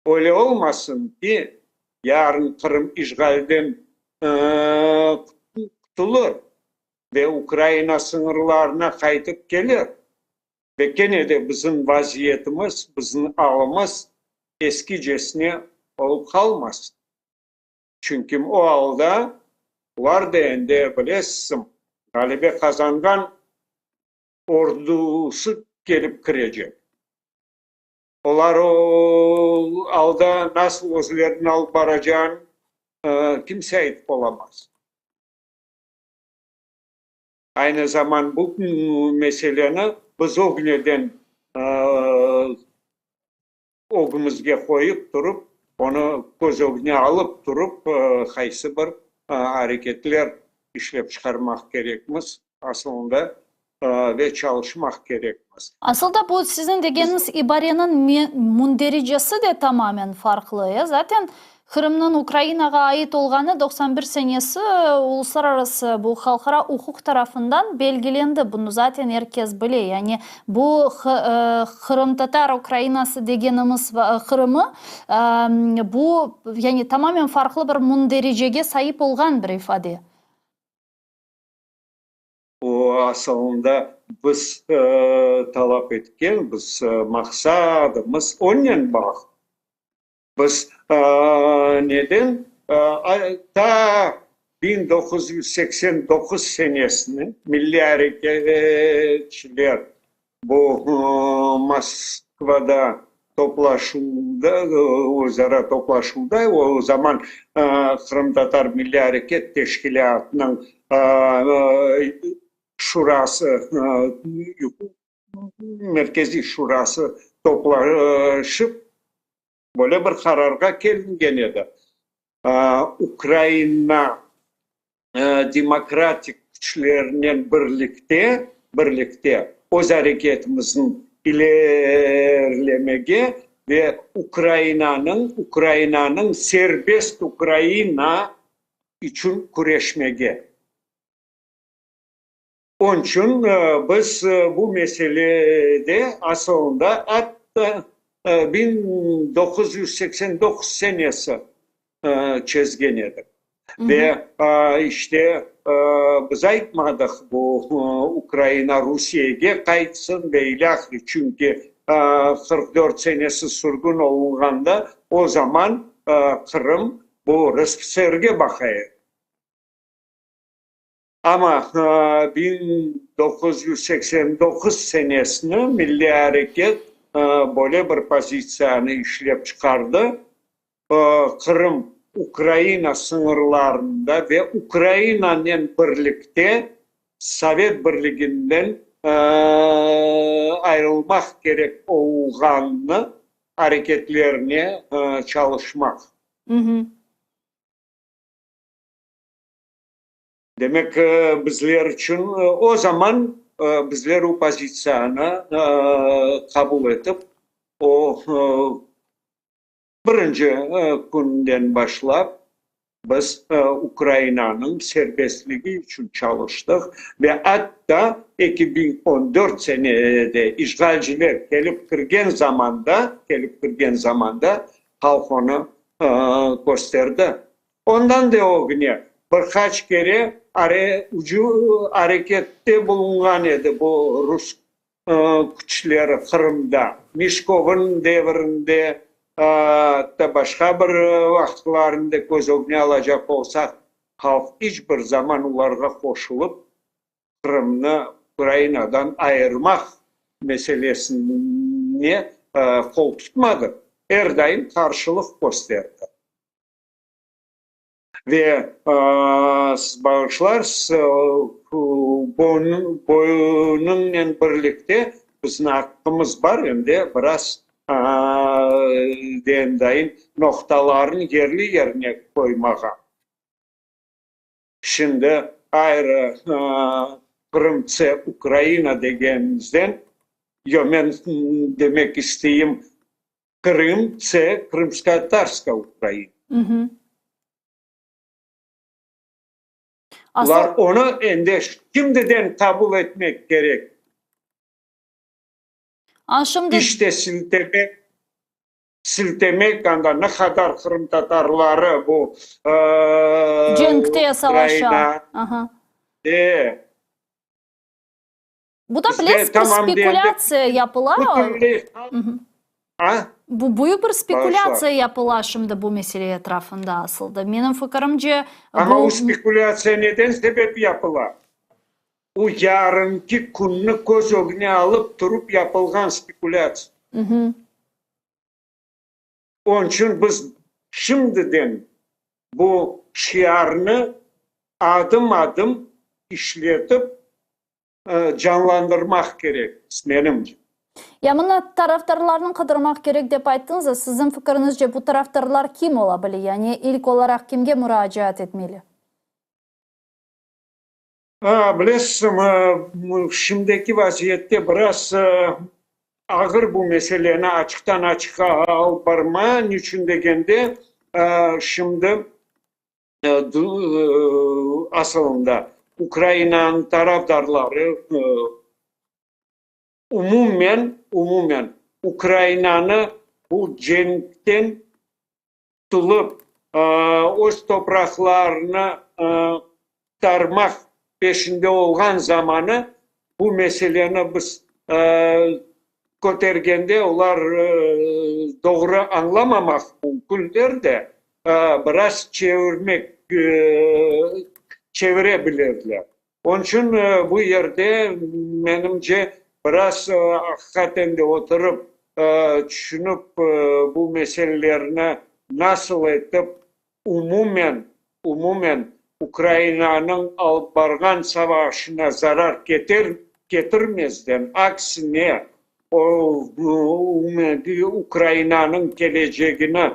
Öyle olmasın ki, yarın Qırım işğalden qutulır ve Ukraina sıñırlarına qaytıp kelir ve kene de bizim vaziyetimiz, bizim alımız eskicesine olıp qalmasın. Çünki o alda olar da endi, bilesiñ, ğalebe qazanğan ordusı kelip kirecek. Olar o alda nasıl özlerini alıp baracağın kimse aytıp olamaz. Aynı zaman bu meseleni biz ögneden ögümizge qoyıp turıp, onı köz ögüne alıp turıp, qaysı bir areketler işlep çıqarmaq kerekmiz, asılında, ve çalışmaq kerekmiz. Asıl da bu siziñ degeniñiz ibareniñ mündericesi de tamamen farqlı. E, zaten Qırımnıñ Ukrainağa ait olğanı 91 senesi uluslararası bu halqara uquq tarafından belgilendi. Bunı zaten er kes bile. Yani bu qırımtatar Ukrainası degenimiz Qırımı bu yani tamamen farqlı bir mündericege saip olğan bir ifade. O, asılında, biz talap etken, biz maqsadımız onen bağlı. Biz neden ta 1989 senesini milliy areketçiler bu Moskvada toplaşuvda, özara toplaşuvda, o zaman Qırımtatar Milliy Areket Teşkilâtınıñ Şurası, Merkeziy Şurası toplaşıp, böyle bir qararğa kelingen edi, Ukraina demokratik küçlerinen birlikte, birlikte öz areketimizni ilerlemege ve Ukrainanıñ, Ukrainanıñ serbest Ukraina içün küreşmege. Onıçün biz bu meselede asılında atta 1989 senesi çezgen edik. Ve işte biz aytmadıq, bu Ukraina Rusiyege qaytsın ve ilâhre, çünki 44 senesi sürgün olunğanda o zaman Qırım bu RSFSR-ge baqa edi. Amma 1989 senesini milliy areket böyle bir pozitsiyanı işlep çıqardı, Qırım Ukraina sıñırlarında ve Ukrainanen birlikte Sovet Birliginden ayırılmaq kerek olğanını areketlerine çalışmaq. Demek, bizler içün o zaman bizler o pozitsiyanı qabul etip, o birinci künden başlap biz Ukrainanıñ serbestligi içün çalıştıq ve atta 2014 senede işğalciler kelip kirgen zamanda, kelip kirgen zamanda halq onı kösterdi. Ondan da ögüne bir qaç kere arekette bulunğan edi bu rus küçleri Qırımda, Meşkovnıñ devrinde, atta başqa bir vaqıtlarında köz ögüne alacaq olsaq, halq iç bir zaman olarğa qoşulıp, Qırımnı. Ukrainadan ayırmaq meselesine qol tutmadı, er daim qarşılıq kösterdi. Ve siz bağışlarsız, bunıñnen birlikte bizim aqqımız bar, em de biraz dendayın noqtalarnı yerli-yerine qoymağa. Şimdi ayrı Qırım tse Ukraina degenimizden, yo, men demek isteyim, Qırım tse Krımskotatarska Ukraina. Olar onı endi şimdiden qabul etmek kerek. İşte siltemek, siltemek anda ne qadar qırımtatarları bu Cenkte savaşa. E. Bu da bilesiz, bir spekulâtsiya yapıla. Bu büyük bir spekulâtsiya yapıla şimdi bu mesele etrafında asıl da. Menim fikirimce, bu. Amma o spekulâtsiya neden sebep yapıla? O yarınki künni köz ögüne alıp turıp yapılğan spekulâtsiya. Onıñ içün biz şimdiden bu şiarnı adım-adım işletip canlandırmaq kerekmiz, menimce. Ya mına tarafdarlarnı qıdırmaq kerek dep ayttıñız da, siziñ fikiriñizce bu tarafdarlar kim ola bile, yani ilk olaraq kimge muracaat etmeli? Bilesizmi, şimdiki vaziyette biraz ağır bu meseleni açıqtan-açıq alıp barma, niçün degende, şimdi asılında Ukrainanıñ tarafdarları umumen, umumen Ukrainanı bu cenkten tutulıp, öz topraqlarını qurtarmaq peşinde olğan zamanı bu meseleni biz kötergende olar doğru añlamamaq mümkünler de, biraz çevirmek, çevire bilirler. Onıñ içün bu yerde, menimce, biraz aqiqaten de oturıp, tüşünip, bu meselelerni nasıl etip umumen, umumen Ukrainanıñ alıp barğan savaşına zarar keter, ketirmezden, aksine, o, Ukrainanıñ kelecegini,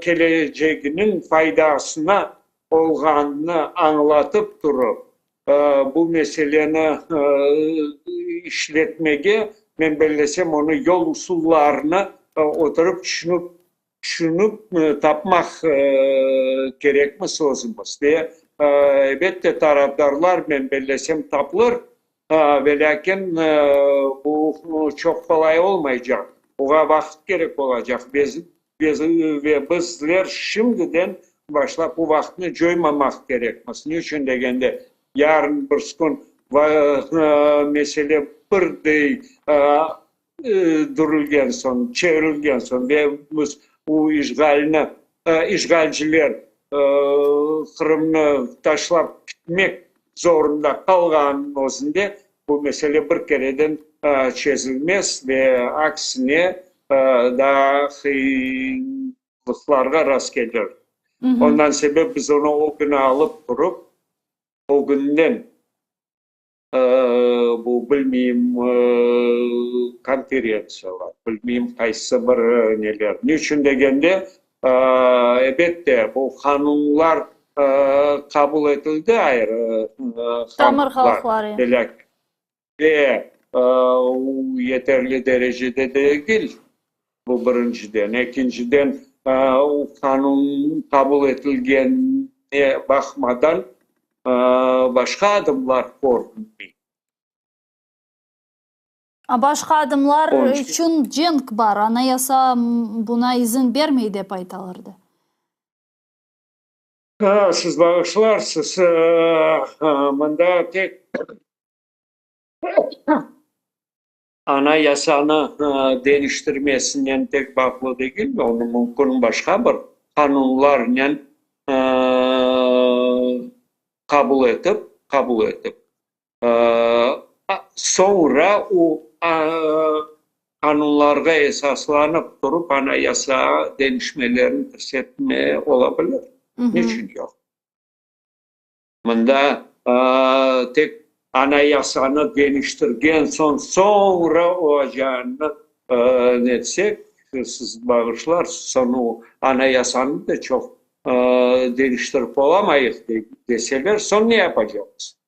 keleceginiñ faydasına olğanını añlatıp turıp, bu meseleni işletmege, men bellesem, onı yol usullarını oturıp tüşünip, tüşünip tapmaq kerekmiz özümiz. Ve, elbette, tarafdarlar, men bellesem, tapılır, velâkin bu çoq qolay olmaycaq, buña vaqıt kerek olacaq. Ve bizler şimdiden başlap bu vaqıtnı coymamaq kerekmiz. Ne içün degende, yarın birsi kün mesele birdey dürülgen soñ, çevirilgen soñ ve biz bu işğalni, işğalciler Qırımnı taşlap ketmek zorunda qalğanınıñ özünde bu mesele bir kereden çezilmez ve aksine daa qıyınlıqlarğa rastkelir. Ondan sebep biz onı ögüne alıp turıp, ögünden bu, bilmeyim, konferentsiyalar, bilmeyim, qaysı bir neler. Ne içün degende, Ebette, bu qanunlar qabul etildi, ayrı Tamır halqlar. Ve yeterli derecede degil, bu birinciden. Ekinciden, o qanun qabul etilgenine baqmadan, başqa adımlar körünmey. A başqa adımlar içün cenk bar, anayasa buna izin bermey, dep aytalar da. Siz bağışlarsız, mında tek anayasanı deñiştirmesinen tek bağlı degil, onı mümkün başqa bir qanunlarnen qabul etip, qabul etip. Soñra o qanunlarğa esaslanıp turıp Anayasağa deñişmelerni kirsetme ola bilir. Niçün yoq? Mında tek Anayasanı deñiştirgen soñ, soñra olacağını netsek, siz bağışlarsız, soñ o Anayasanı da çoq deñiştirip olamayıq deseler, soñ ne yapacaqmız?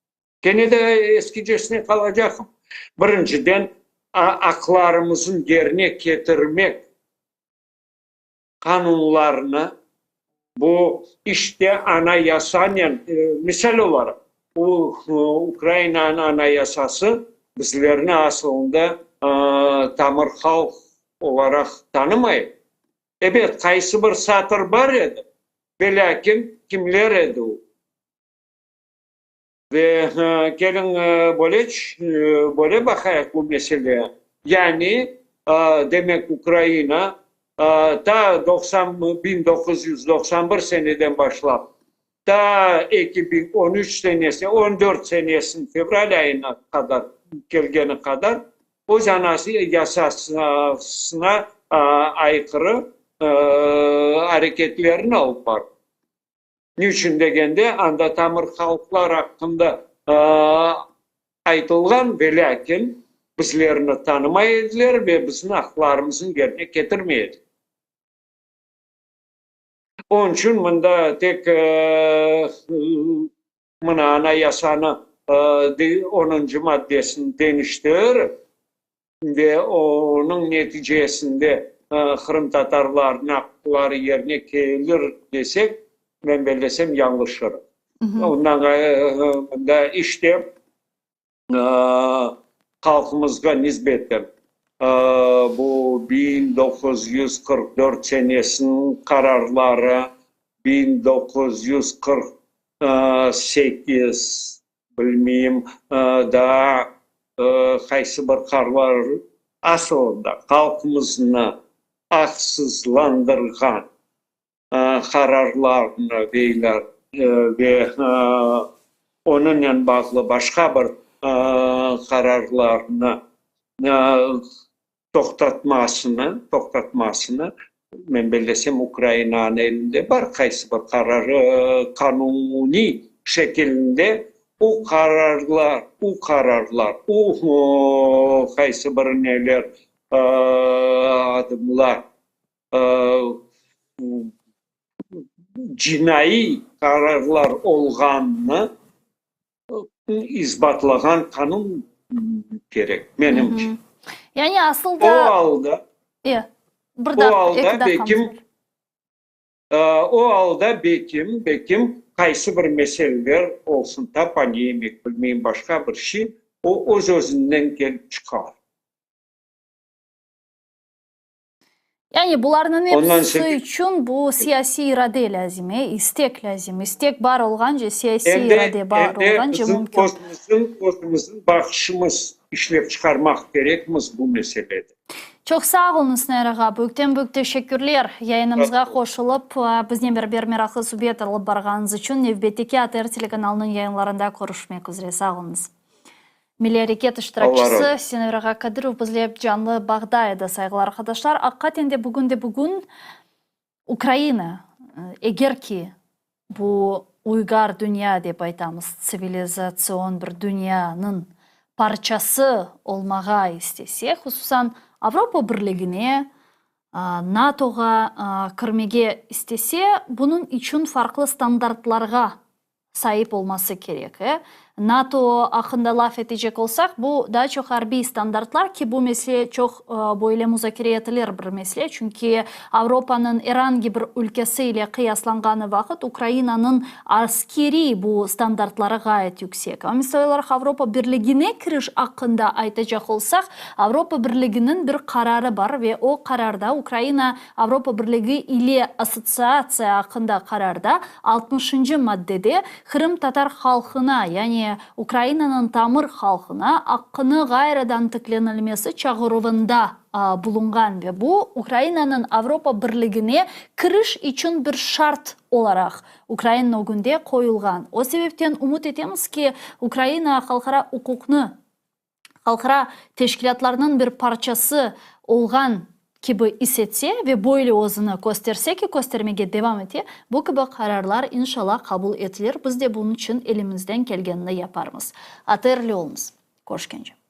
Kene de eskicesine qalacaqım. Birinciden, aqlarımızın yerine ketirmek qanunlarını, bu işte Anayasanen, misal olaraq, Ukrainanıñ Anayasası bizlerni asılında tamır halq olaraq tanımay. Ebet, qaysı bir satır bar edi, velâkin kimler edi o? Ve keliñ böyle, böyle baqayıq bu meseleye. Yani, demek Ukraina ta doqsan, 1991 seneden başlap ta 2013 senesi, on dört senesiniñ fevral ayına qadar kelgeni qadar öz anası yasasına ayqırı areketlerini alıp bardı. Ne içün degende, anda tamır halqlar aqqında aytılğan, velâkin bizlerni tanımay ediler ve bizim aqlarımıznı yerine ketirmey ediler. Onıñ içün mında tek mına Anayasanı onuncı maddesini deñiştirip ve onıñ neticesinde qırımtatarlarnıñ aqları yerine kelir desek, men bellesem, yañlışırım. Ondan ğayrı, mında işte halqımızğa nisbeten bu 1944 senesiniñ qararları, 1948, bilmeyim, daa qaysı bir qarlar asılında halqımıznı aqsızlandırğan qararlarnı deyler ve onıñnen bağlı başqa bir qararlarnı toqtatmasını, toqtatmasını, men bellesem, Ukrainanıñ elinde bar qaysı bir qarar, qanuniy şekilinde o qararlar, o qararlar, o qaysı bir neler, adımlar, cinaiy qararlar olğanını isbatlağan qanun kerek, menimce. Yani asıl da... O alda, bir o alda bekim, o alda bekim, bekim qaysı bir meseleler olsun, toponimik, bilmeyim, başqa bir şey, o öz-özünden kelip çıqar. Yani bularnıñ episi içün bu siyasiy irade lâzim, e, istek lâzim. İstek bar olğance, siyasiy irade bar olğance mümkün. Em de bizim özümizniñ baqışımız işlep çıqarmaq kerekmiz bu meselede. Çoq sağ oluñız, Nair ağa. Büyükten-büyük teşekkürler, yayınımızğa qoşulıp, biznen beraber meraqlı subet alıp barğanıñız içün. Nevbetteki ATR telekanalınıñ yayınlarında körüşmek üzre. Sağ oluñız. Milliy areket iştirakçisi Sinaver ağa Kadırov bizle canlı bağda edi, sayğılı arqadaşlar. Aqiqaten de bugün de bugün Ukraina, eger ki bu uygar dünya dep aytamız, tsivilizatsion bir dünyanıñ parçası olmağa istese, hususan Avropa Birligine, NATOğa kirmege istese, bunıñ içün farqlı standartlarğa saip olması kerek. NATO aqqında laf etecek olsaq, bu daa çoq arbiy standartlar ki, bu mesele çoq böyle muzakere etilir bir mesele, çünki Avropanıñ er angi bir ülkesi ile qıyaslanğanı vaqıt Ukrainanıñ askeriy bu standartları ğayet yüksek. Amma misal olaraq Avropa Birligine kiriş aqqında aytacaq olsaq, Avropa Birliginiñ bir qararı bar ve o qararda Ukraina Avropa Birligi ile assotsiatsiya aqqında qararda altmışıncı maddede qırımtatar halqına, yani Ukrainanıñ tamır halqına aqqını ğayrıdan tiklenilmesi çağıruvında bulunğan ve bu Ukrainanıñ Avropa Birligine kiriş içün bir şart olaraq Ukraina ögünde qoyulğan. O sebepten ümüt etemiz ki, Ukraina halqara uquqnı. Halqara teşkilâtlarnıñ bir parçası olğan kibi is etse ve böyle özüni kösterse ki, köstermege devam ete, bu kibi qararlar, inşallah, qabul etilir. Biz de bunıñ içün elimizden kelgenini yaparmız. ATRli oluñız. Körüşkence.